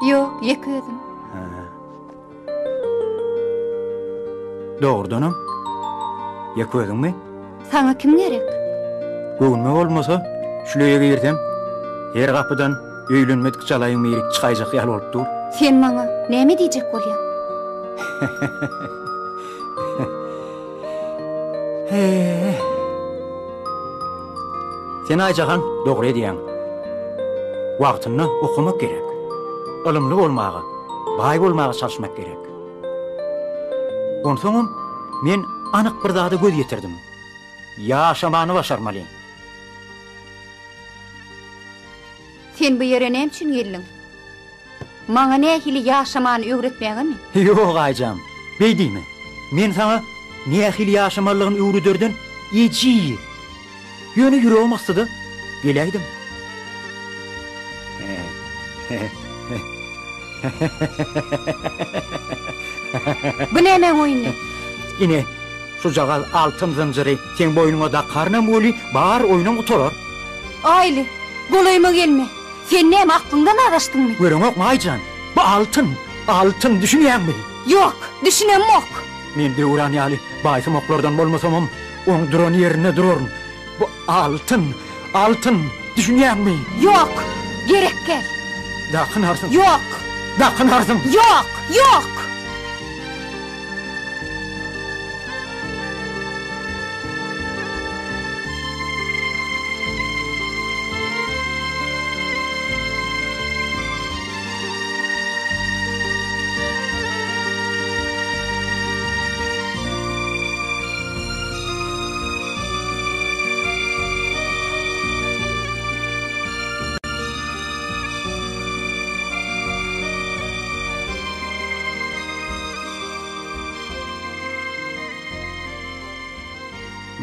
Ýok, ýeke özüm. Hä. Dogrudanam, ýeke özüňmi? Saňa kim gerek? Göwnüme bolmasa, şul öýe girsem, her gapydan öýlenmedik jalaýyň biri çykaýjak ýaly bolup dur. Sen maňa näme diýjek bolýaň? Sen Aýjahan dogry edýäň. Wagtynda okamak gerek. Ylymly bolmaga, baý bolmaga çalyşmak gerek. Onsoňam men anyk bir zada göz ýetirdim. Ýaşamany başarmaly. Sen bu ýere näme üçin geldiň? Maňa nähili ýaşamany öwretmägemi? Ýok, Aýjan, beý diýme. Men saňa nähili ýaşamalydygyny öwrederden ejiz. Ýöne ýüregim gysdy-da, geläýdim. Bu nämäň oýny? Ine, şujagaz altyn zynjyry seň boýnuňa dakarynam weli, bar oýnum gutarar. Aýly, golaýyma gelme. Sen näme aklyňdan azaşdyňmy? Göreňokmy Aýjan, bu altyn, altyn, düşünýäňmi? Ýok, düşünemok. Men Döwran ýaly baýsumaklardan bolmasamam, oň duran ýerinde duraryn. Bu altyn, altyn, düşünýäňmi? Ýok, gerek däl. Dakynarsyň. Ýok. Dakynarsyň. Ýok, ýok!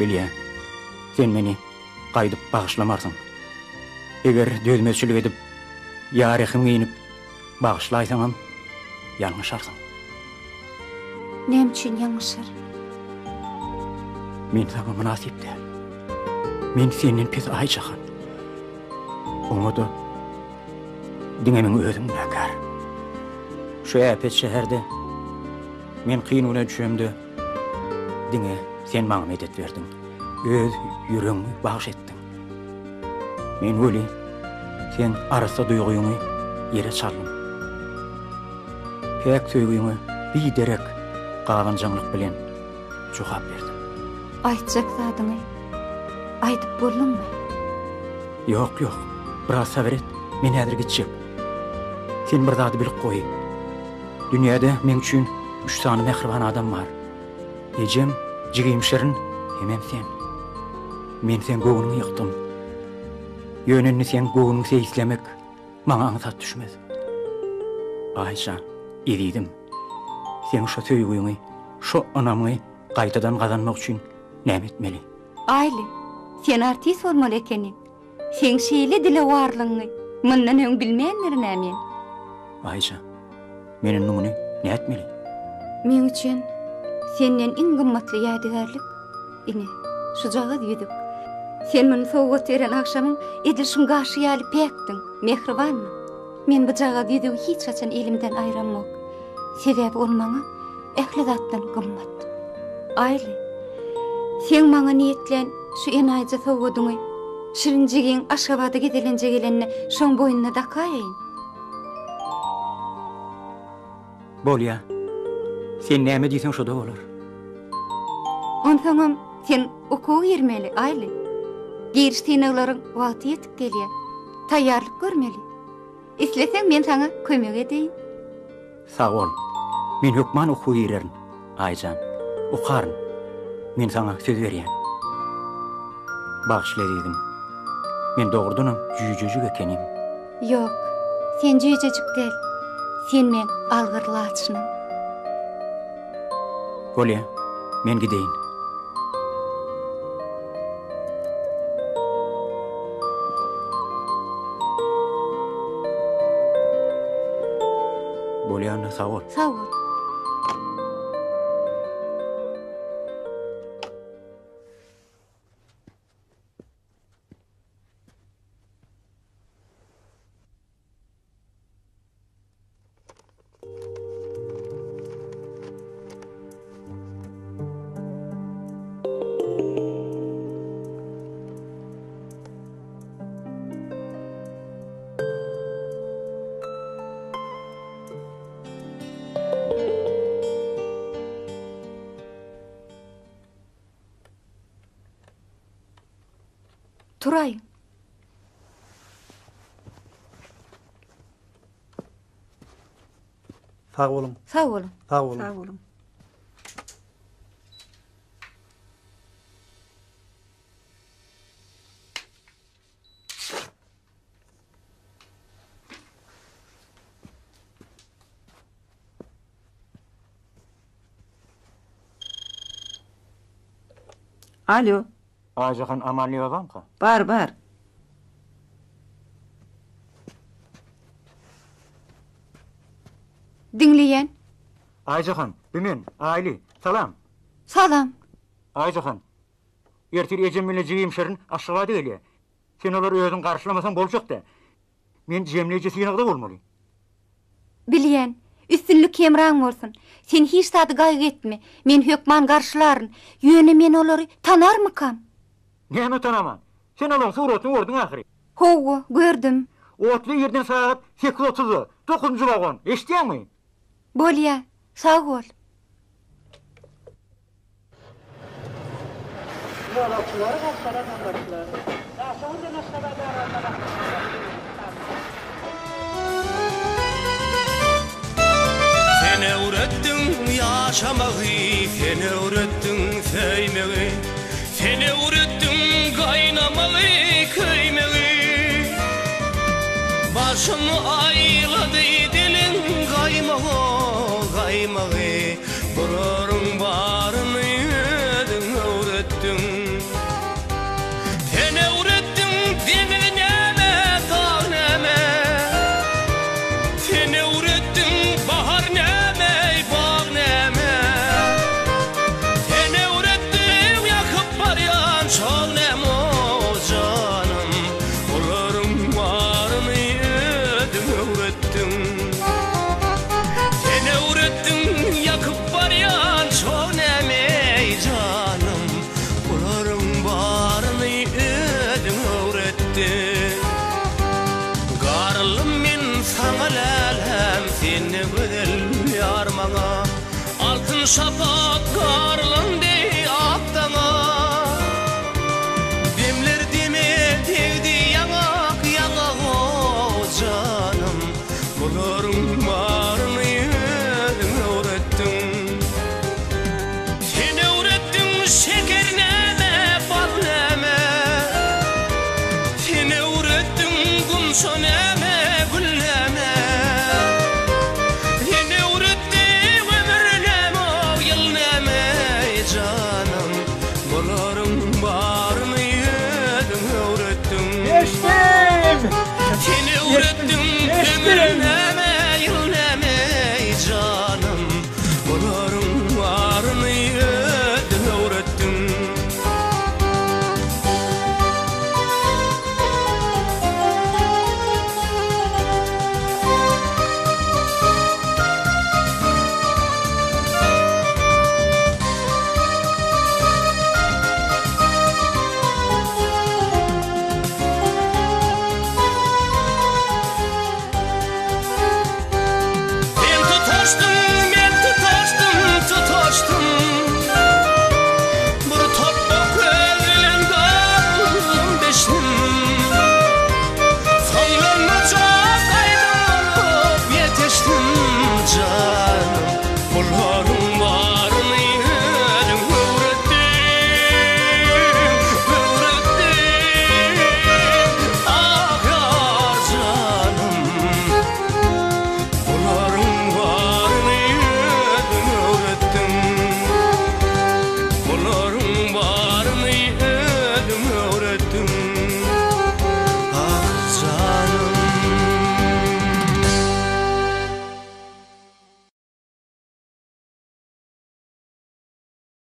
Bilýän, sen meni gaýdyp bagyşlamarsyň. Eger dözmezçilik edip, ýa rehim geýnip bagyşlaýsaňam, ýalňyşarsyň. Näme üçin ýalňyşaryn? Men saňa mynasyp däl. Men senden pes Aýjahan. Oňa-da diňe meň özüm günäkär. Şu äpet şäherde men kyn güne düşemde diňe sen maňa medet berdiň. Öz ýüregiňi bagyş etdiň. Men weli seň arassa duýgyňy ýere çaldym. Päk söýgüňe biderek gabanjaňlyk bilen jogap berdim. Aýtjak zadyňy aýdyp bolduňmy? Ýok, ýok. Biraz sabyr et. Men häzir gitjek. Sen bir zady bilip goý. Dünýäde meň üçin üç sany mähriban adam bar. Ejem, jigim Şirin hemem sen. Men seň göwnüňi ýykdym. Ýöne indi seň göwnüňi seýislemek maňa aňsat düşmez. Aýjan, ezizim, seň şo söýgüňi, şo ynamyňy gaýtadan gazanmak üçin näme etmeli? Aýly, sen artist bolmaly ekeniň. Seň şeýle dilewarlygyňy mundan öň bilmändirin-ä men. Aýja, men indi muny nätmeli? Meň üçin senden iň gymmatly ýadygärlik, ine, şujagaz ýüzük. Sen muny sowgat beren agşamyň edil şuň gaşy ýaly päkdiň, mähribandyň. Men bujagaz ýüzügi hiç haçan elimden aýramok. Sebäbi ol maňa ähli zatdan gymmat. Aýly, seň maňa niýetlän şu enaýyja sowgadyňy Şirin jigiň Aşgabada gezelenje gelende şoň boýnuna dakaýaýyn. Bolýa. Sen näme diýseň şo-da bolar. Onsoňam sen okuwa girmeli, Aýly. Giriş synaglaryň wagty ýetip gelýär. Taýýarlyk görmeli. Isleseň men saňa kömek edeýin. Sag bol. Men hökman okuwa girerin, Aýjan. Okaryn. Men saňa söz berýän. Bagyşla ezizim. Men dogrudanam jüýjejik ekenim. Ýok, sen jüýjejik däl. Sen meň algyr laçynym. Bolýa, men gideýin. Bolýa onda, sag bol. Sag bol. Turaýyň. Sag boluň. Sag boluň. Sag boluň. Sag boluň. Alo. Aýjahan Amanlyýewa barmyka? Bar, bar. Diňleýän. Aýjahan, bu men, Aýly. Salam. Salam. Aýjahan, ertir ejem bilen jigim Şirin Aşgabada gelýär. Sen olary özüň garşylamasaň boljak däl. Men jemleýji synagda bolmaly. Bilýän. Üstünlik hemraň bolsun. Sen hiç zady gaýgy etme. Men hökman garşylaryn. Ýöne men olary tanarmykam? Näme tanaman? Sen olaryň suratyny gördüň ahyry. Hawa, gördüm. Otly irden sagat sekiz otuzda, dokuzynjy wagon. Eşidýäňmi? Bolýa. Sag bol. Ýolagçylary gapdala gandyrdylar. Daşoguzdan Aşgabada aralykda Sen öwretdiň ýaşamagy, Sen öwretdiň söýmegi, Sen öwretdiň gaýnamagy, köýmegi. Başym aýlady diliň gaýmagy, gaýmagy. Bularyň baryny özüň öwretdiň. Sen öwretdiň deňiz näme, dag näme. Sen öwretdiň bahar näme, bag näme. Sen öwretdiň ýakyp barýan çog näme, o janym. Bularyň baryny özüň öwretdiň. Sen öwretdiň ýakyp barýan çog näme-eý janym, Bularyň baryny özüň öwretdiň. Garyldym men saňa läläm, sen-de gözel ýar maňa. Altyn şapak garyldym.